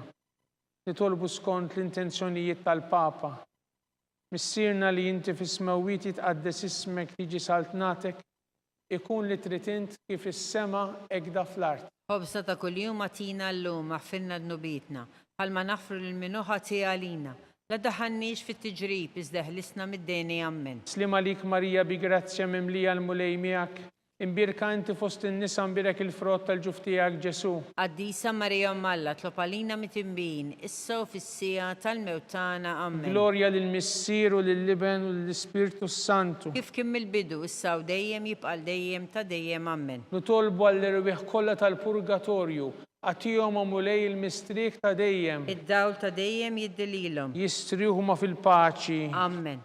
S2: Nitolbu skont l-intenzjonijiet tal-Papa. Missierna li inti fis-smewwiet jitqaddes ismek tiġi saltnatek, ikun li trid int kif fis-sema hekk da fl-art.
S3: Ħobżna ta' kuljum agħtina llum, aħfrilna dnubietna, bħalma naħfru lil min hu ħati għalina. La ddaħħalniex fit-tiġrib, iżda eħlisna mid-deni. Ammen.
S2: Sliem għalik Marija bi grazzja mimlija l-Mulej miegħek, Imbierka inti fost in-nisa mbierek il-frott tal-ġuf tiegħek Ġesù.
S3: Qaddisa Marija Omm Alla tlob għalina mitinbin, issa u fis-siegħa tal-mewt tagħna. Ammen.
S2: Glorja lill-Missier u lill-Iben u lill-Ispirtu s-Santu.
S3: Kif kien mill-bidu, issa u dejjem, jibqa' għal dejjem ta' dejjem. Ammen.
S2: Nitolbu għall-erwieħ kollha tal-purgatorju, agħtihom o Mulej il-mistrieħ ta' dejjem.
S3: Id-dawl ta' dejjem jiddi lilhom.
S2: Jistrieħu huma fil-paċi.
S3: Ammen.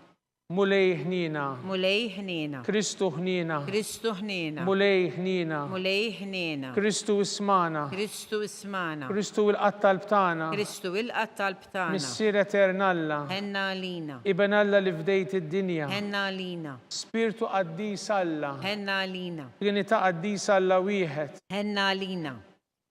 S2: Mulej ħniena.
S3: Mulej ħniena.
S2: Kristu ħniena.
S3: Kristu ħniena.
S2: Mulej ħniena.
S3: Mulej ħniena.
S2: Kristu ismagħna.
S3: Kristu ismagħna.
S2: Kristu ilqa' t-talb tagħna.
S3: Kristu ilqa' t-talb tagħna.
S2: Missier etern Alla.
S3: Ħenna għalina.
S2: Iben Alla li fdejt id-dinja.
S3: Ħenna għalina.
S2: Spirtu qaddis Alla.
S3: Ħenna għalina.
S2: Trinità qaddisa Alla wieħed.
S3: Ħenna għalina.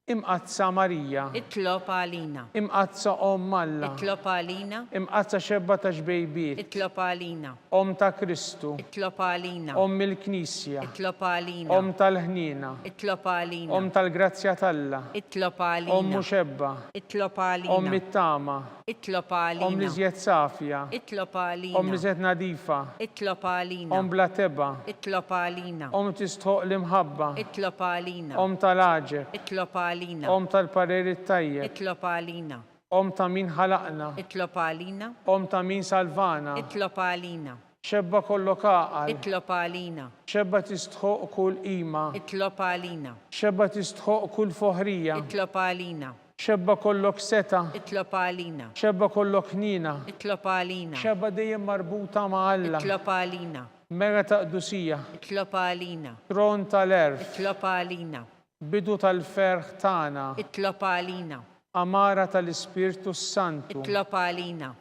S2: Imqaddsa Marija.
S3: Itlob għalina.
S2: Imqaddsa Omm Alla.
S3: Itlob għalina.
S2: Imqaddsa Xebba ta' Xbejbiet.
S3: Itlob għalina.
S2: Omm ta' Kristu.
S3: Itlob għalina.
S2: Omm il-Knisja.
S3: Itlob għalina.
S2: Omm tal-ħniena.
S3: Itlob għalina.
S2: Omm tal-grazzja t'Alla.
S3: Itlob għalina.
S2: Omm u Xebba.
S3: Itlob għalina.
S2: Omm it-tama.
S3: Itlob għalina.
S2: Omm l-iżjed safja.
S3: Itlob għalina.
S2: Omm l-iżjed nadifa.
S3: Itlob għalina.
S2: Omm bla tebgħa.
S3: Itlob għalina.
S2: Omm tistħoqq l-imħabba.
S3: Itlob għalina.
S2: Omm tal-għaġeb.
S3: Itlob għalina.
S2: Omm tal-parir it-tajjeb.
S3: Itlob għalina.
S2: Omm ta' min ħalaqna.
S3: Itlob għalina.
S2: Omm ta' min salvana.
S3: Itlob għalina.
S2: Xebba kollok għaqal.
S3: Itlob għalina.
S2: Xebba tistħoqq kull qima.
S3: Itlob għalina.
S2: Xebba tistħoqq kull foħrija.
S3: Itlob għalina.
S2: Xebba kollok setgħa.
S3: Itlob għalina.
S2: Xebba kollok ħniena.
S3: Itlob għalina.
S2: Xebba dejjem marbuta ma' Alla.
S3: Itlob għalina.
S2: Mera ta' qdusija.
S3: Itlob għalina.
S2: Tron tal-għerf.
S3: Itlob għalina.
S2: Bidu tal-ferħ tagħna.
S3: Itlob għalina.
S2: Għamara tal-Ispirtu s-Santu.
S3: Itlob għalina.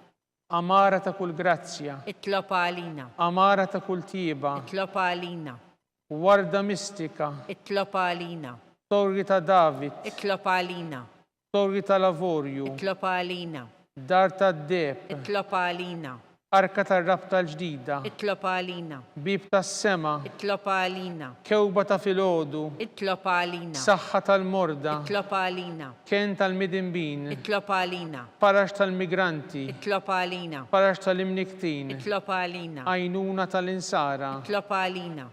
S2: Għamara ta' kull grazzja.
S3: Itlob għalina.
S2: Għamara ta' kull tjieba.
S3: Itlob għalina.
S2: Warda mistika.
S3: Itlob għalina.
S2: Torri ta' David.
S3: Itlob għalina.
S2: Torri tal-avorju.
S3: Itlob għalina.
S2: Dar tad-deheb.
S3: Itlob għalina.
S2: Arka tar-Rabta l-Ġdida.
S3: Itlob għalina.
S2: Bieb tas-sema.
S3: Itlob għalina.
S2: Kewba ta' filgħodu.
S3: Itlob għalina.
S2: Saħħa tal-morda.
S3: Itlob għalina.
S2: Kenn tal-midinbin.
S3: Itlob għalina.
S2: Faraġ tal-migranti.
S3: Itlob għalina.
S2: Faraġ tal-imnikktin.
S3: Itlob għalina.
S2: Għajnuna tal-insara.
S3: Itlob għalina.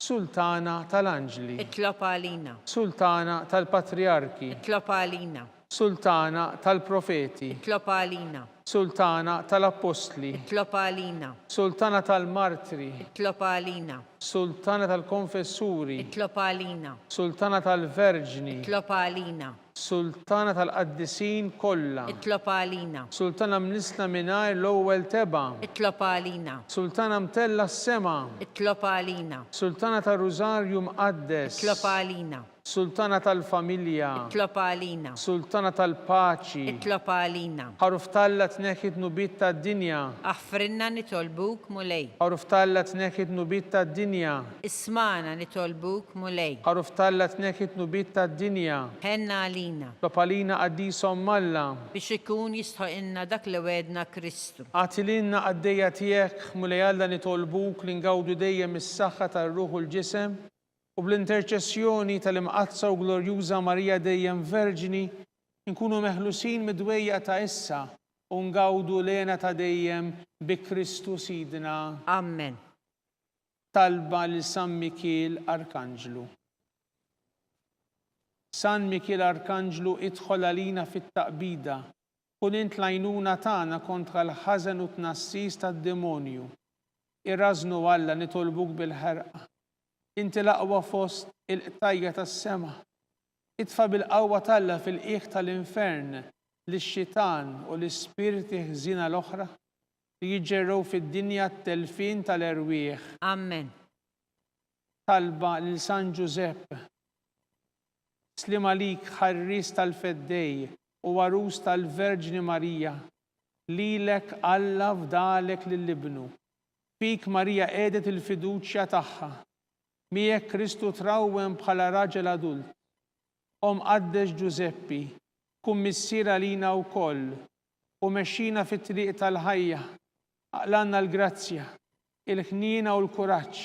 S2: Sultana tal-anġli.
S3: Itlob għalina.
S2: Sultana tal-patrijarki.
S3: Itlob għalina.
S2: Sultana tal-profeti.
S3: Itlob għalina.
S2: Sultana tal-appostli.
S3: Itlob għalina.
S2: Sultana tal-martri.
S3: Itlob għalina.
S2: Sultana tal-konfessuri.
S3: Itlob għalina.
S2: Sultana tal-verġni.
S3: Itlob għalina.
S2: Sultana tal-qaddisin kollha.
S3: Itlob għalina.
S2: Sultana mnissla mingħajr l-ewwel tebgħa.
S3: Itlob għalina.
S2: Sultana mtellgħa s-sema.
S3: Itlob għalina.
S2: Sultana tar-Rużarju Mqaddes.
S3: Itlob għalina.
S2: Sultana tal-familja.
S3: Itlob għalina.
S2: Sultana tal-paċi.
S3: Itlob għalina.
S2: Ħaruf t'Alla tneħħi d-dnubiet tad-dinja.
S3: Aħfrilna nitolbuk, Mulej.
S2: Ħaruf t'Alla tneħħi d-dnubiet tad-dinja.
S3: Ismagħna nitolbuk, Mulej.
S2: Ħaruf t'Alla tneħħi d-dnubiet tad-dinja.
S3: Ħenna għalina.
S2: Tlob għalina Qaddisa Omm Alla.
S3: Biex ikun jistħoqilna dak li wegħedna Kristu.
S2: Agħti lilna qaddejja tiegħek, Mulej Alla nitolbuk li ngawdu dejjem is-saħħa tar-ruħ u l-ġisem, u bl-interċessjoni tal-Imqaddsa u Glorjuża Marija dejjem Verġni, inkunu meħlusin mid-dwejjaq ta' issa u ngawdu l-hena ta' dejjem bi Kristu Sidna.
S3: Ammen.
S2: Talba lil San Mikiel Arkanġlu. San Mikiel Arkanġlu idħol għalina fit-taqbida, kun int l-għajnuna tagħna kontra l-ħażen u t-tnassis tad-demonju. Irażżnu Alla nitolbuk bil-ħerqa. Inti l-aqwa fost il-qtajja tas-sema. Itfa' bil-qawwa t'Alla fil-qiegħ tal-infern. Lix-xitan u l-ispirti ħżiena l-oħra li jiġġerrew fid-dinja t-telfien tal-erwieħ.
S3: Ammen.
S2: Talba lil San Ġużepp. Sliem għalik ħarries tal-Feddej u għarus tal-Verġni Marija, lilek Alla fdalek lil Ibnu. Fik Marija qiegħdet il-fiduċja tagħha. Miegħek Kristu trawwem bħala raġel adult. O Mqaddes Ġużeppi, kun missier għalina wkoll u mexxina fit-triq tal-ħajja, aqlgħalna l-grazzja, il-ħniena u l-kuraġġ,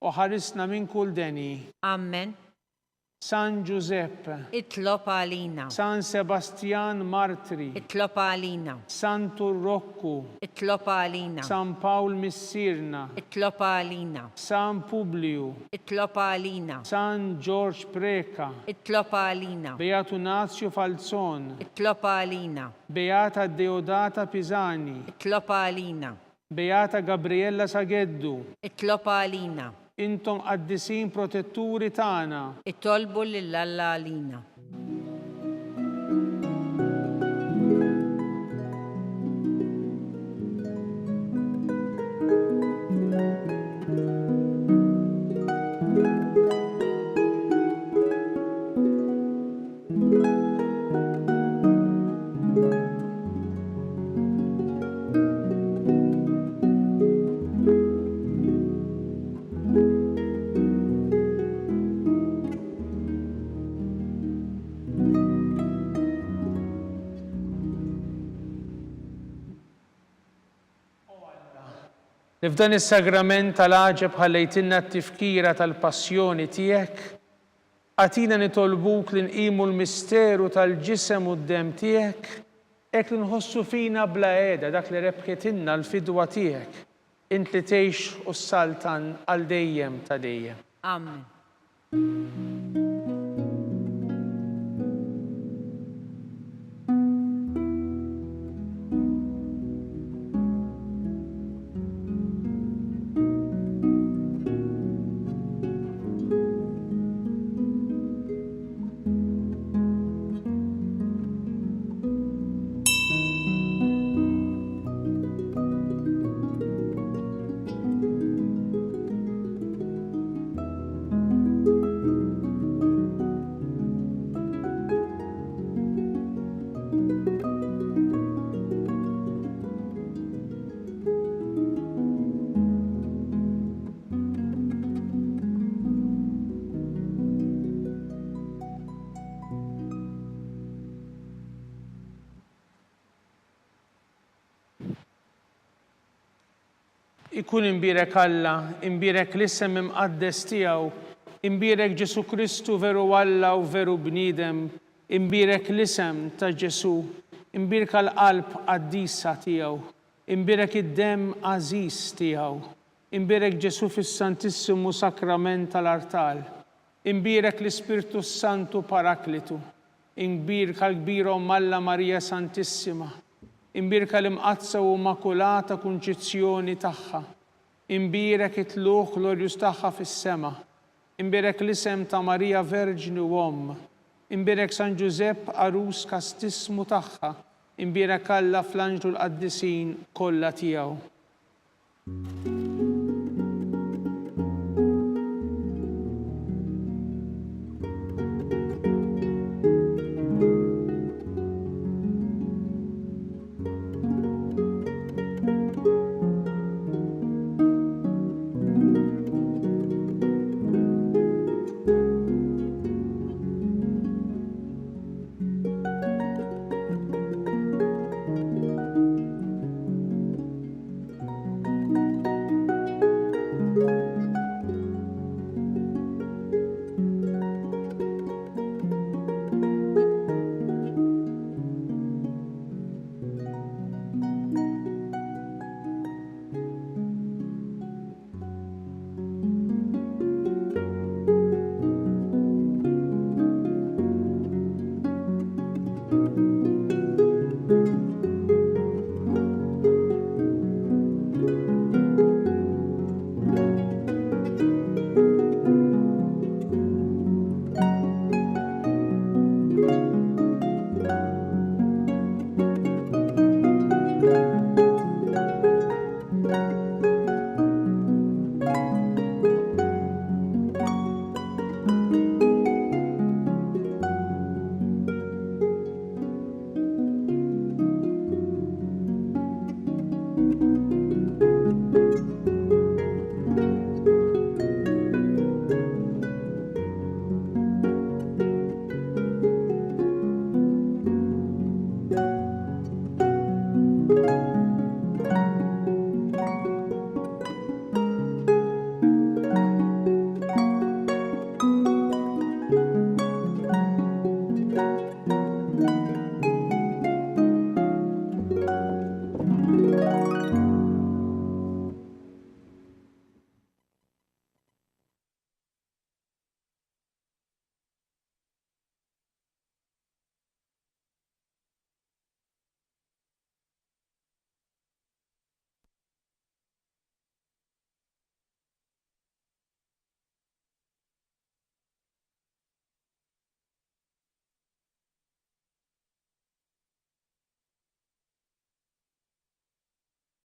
S2: u ħarisna minn kull deni.
S3: Ammen.
S2: San Ġużepp.
S3: Itlob għalina.
S2: San Sebastjan Martri.
S3: Itlob għalina.
S2: Santu Rokku.
S3: Itlob għalina.
S2: San Pawl Missierna.
S3: Itlob għalina.
S2: San Publiju.
S3: Itlob għalina.
S2: San Ġorġ Preca.
S3: Itlob għalina.
S2: Beatu Nazju Falzon.
S3: Itlob għalina.
S2: Beata Deodata Pisani.
S3: Itlob għalina.
S2: Beata Gabriella Sagheddu.
S3: Itlob għalina.
S2: Intom qaddisin protetturi tagħna.
S3: Itolbu lil Alla għalina.
S2: O Alla, li f'dan is-sagrament tal-għaġeb ħallejtilna t-tifkira tal-passjoni tiegħek, Agħtina nitolbuk li nqimu l-misteru tal-Ġisem u d-Demm tiegħek, hekk li nħossu fina bla heda dak li rebħitilna l-fidwa tiegħek, int li tgħix u ssaltan għal dejjem ta' dejjem.
S3: Amen.
S2: Ikun imbierek Alla, imbierek l-isem imqaddes tiegħu, imbierek Ġesù Kristu veru Alla u veru bniedem, imbierek l-isem ta' Ġesù, imbierka l-qalb qaddisa tiegħu. Imbierek id-demm għażiż tiegħu. Imbierek Ġesù fis-Santissimu Sakrament tal-Artal. Imbierek l-Ispirtu s-Santu Paraklitu. Imbierka l-Kbira Omm Alla Marija Santissima. Imbierka l-Imqaddsa u Immakulata Kunċizzjoni tagħha. Imbierek it-tlugħ glorjuż tagħha fis-sema. Imbierek l-isem ta' Marija Verġni u Omm. Imbierek San Ġużepp għarus kastissmu tagħha. Imbierek Alla fl-anġlu l-qaddisin kollha tiegħu.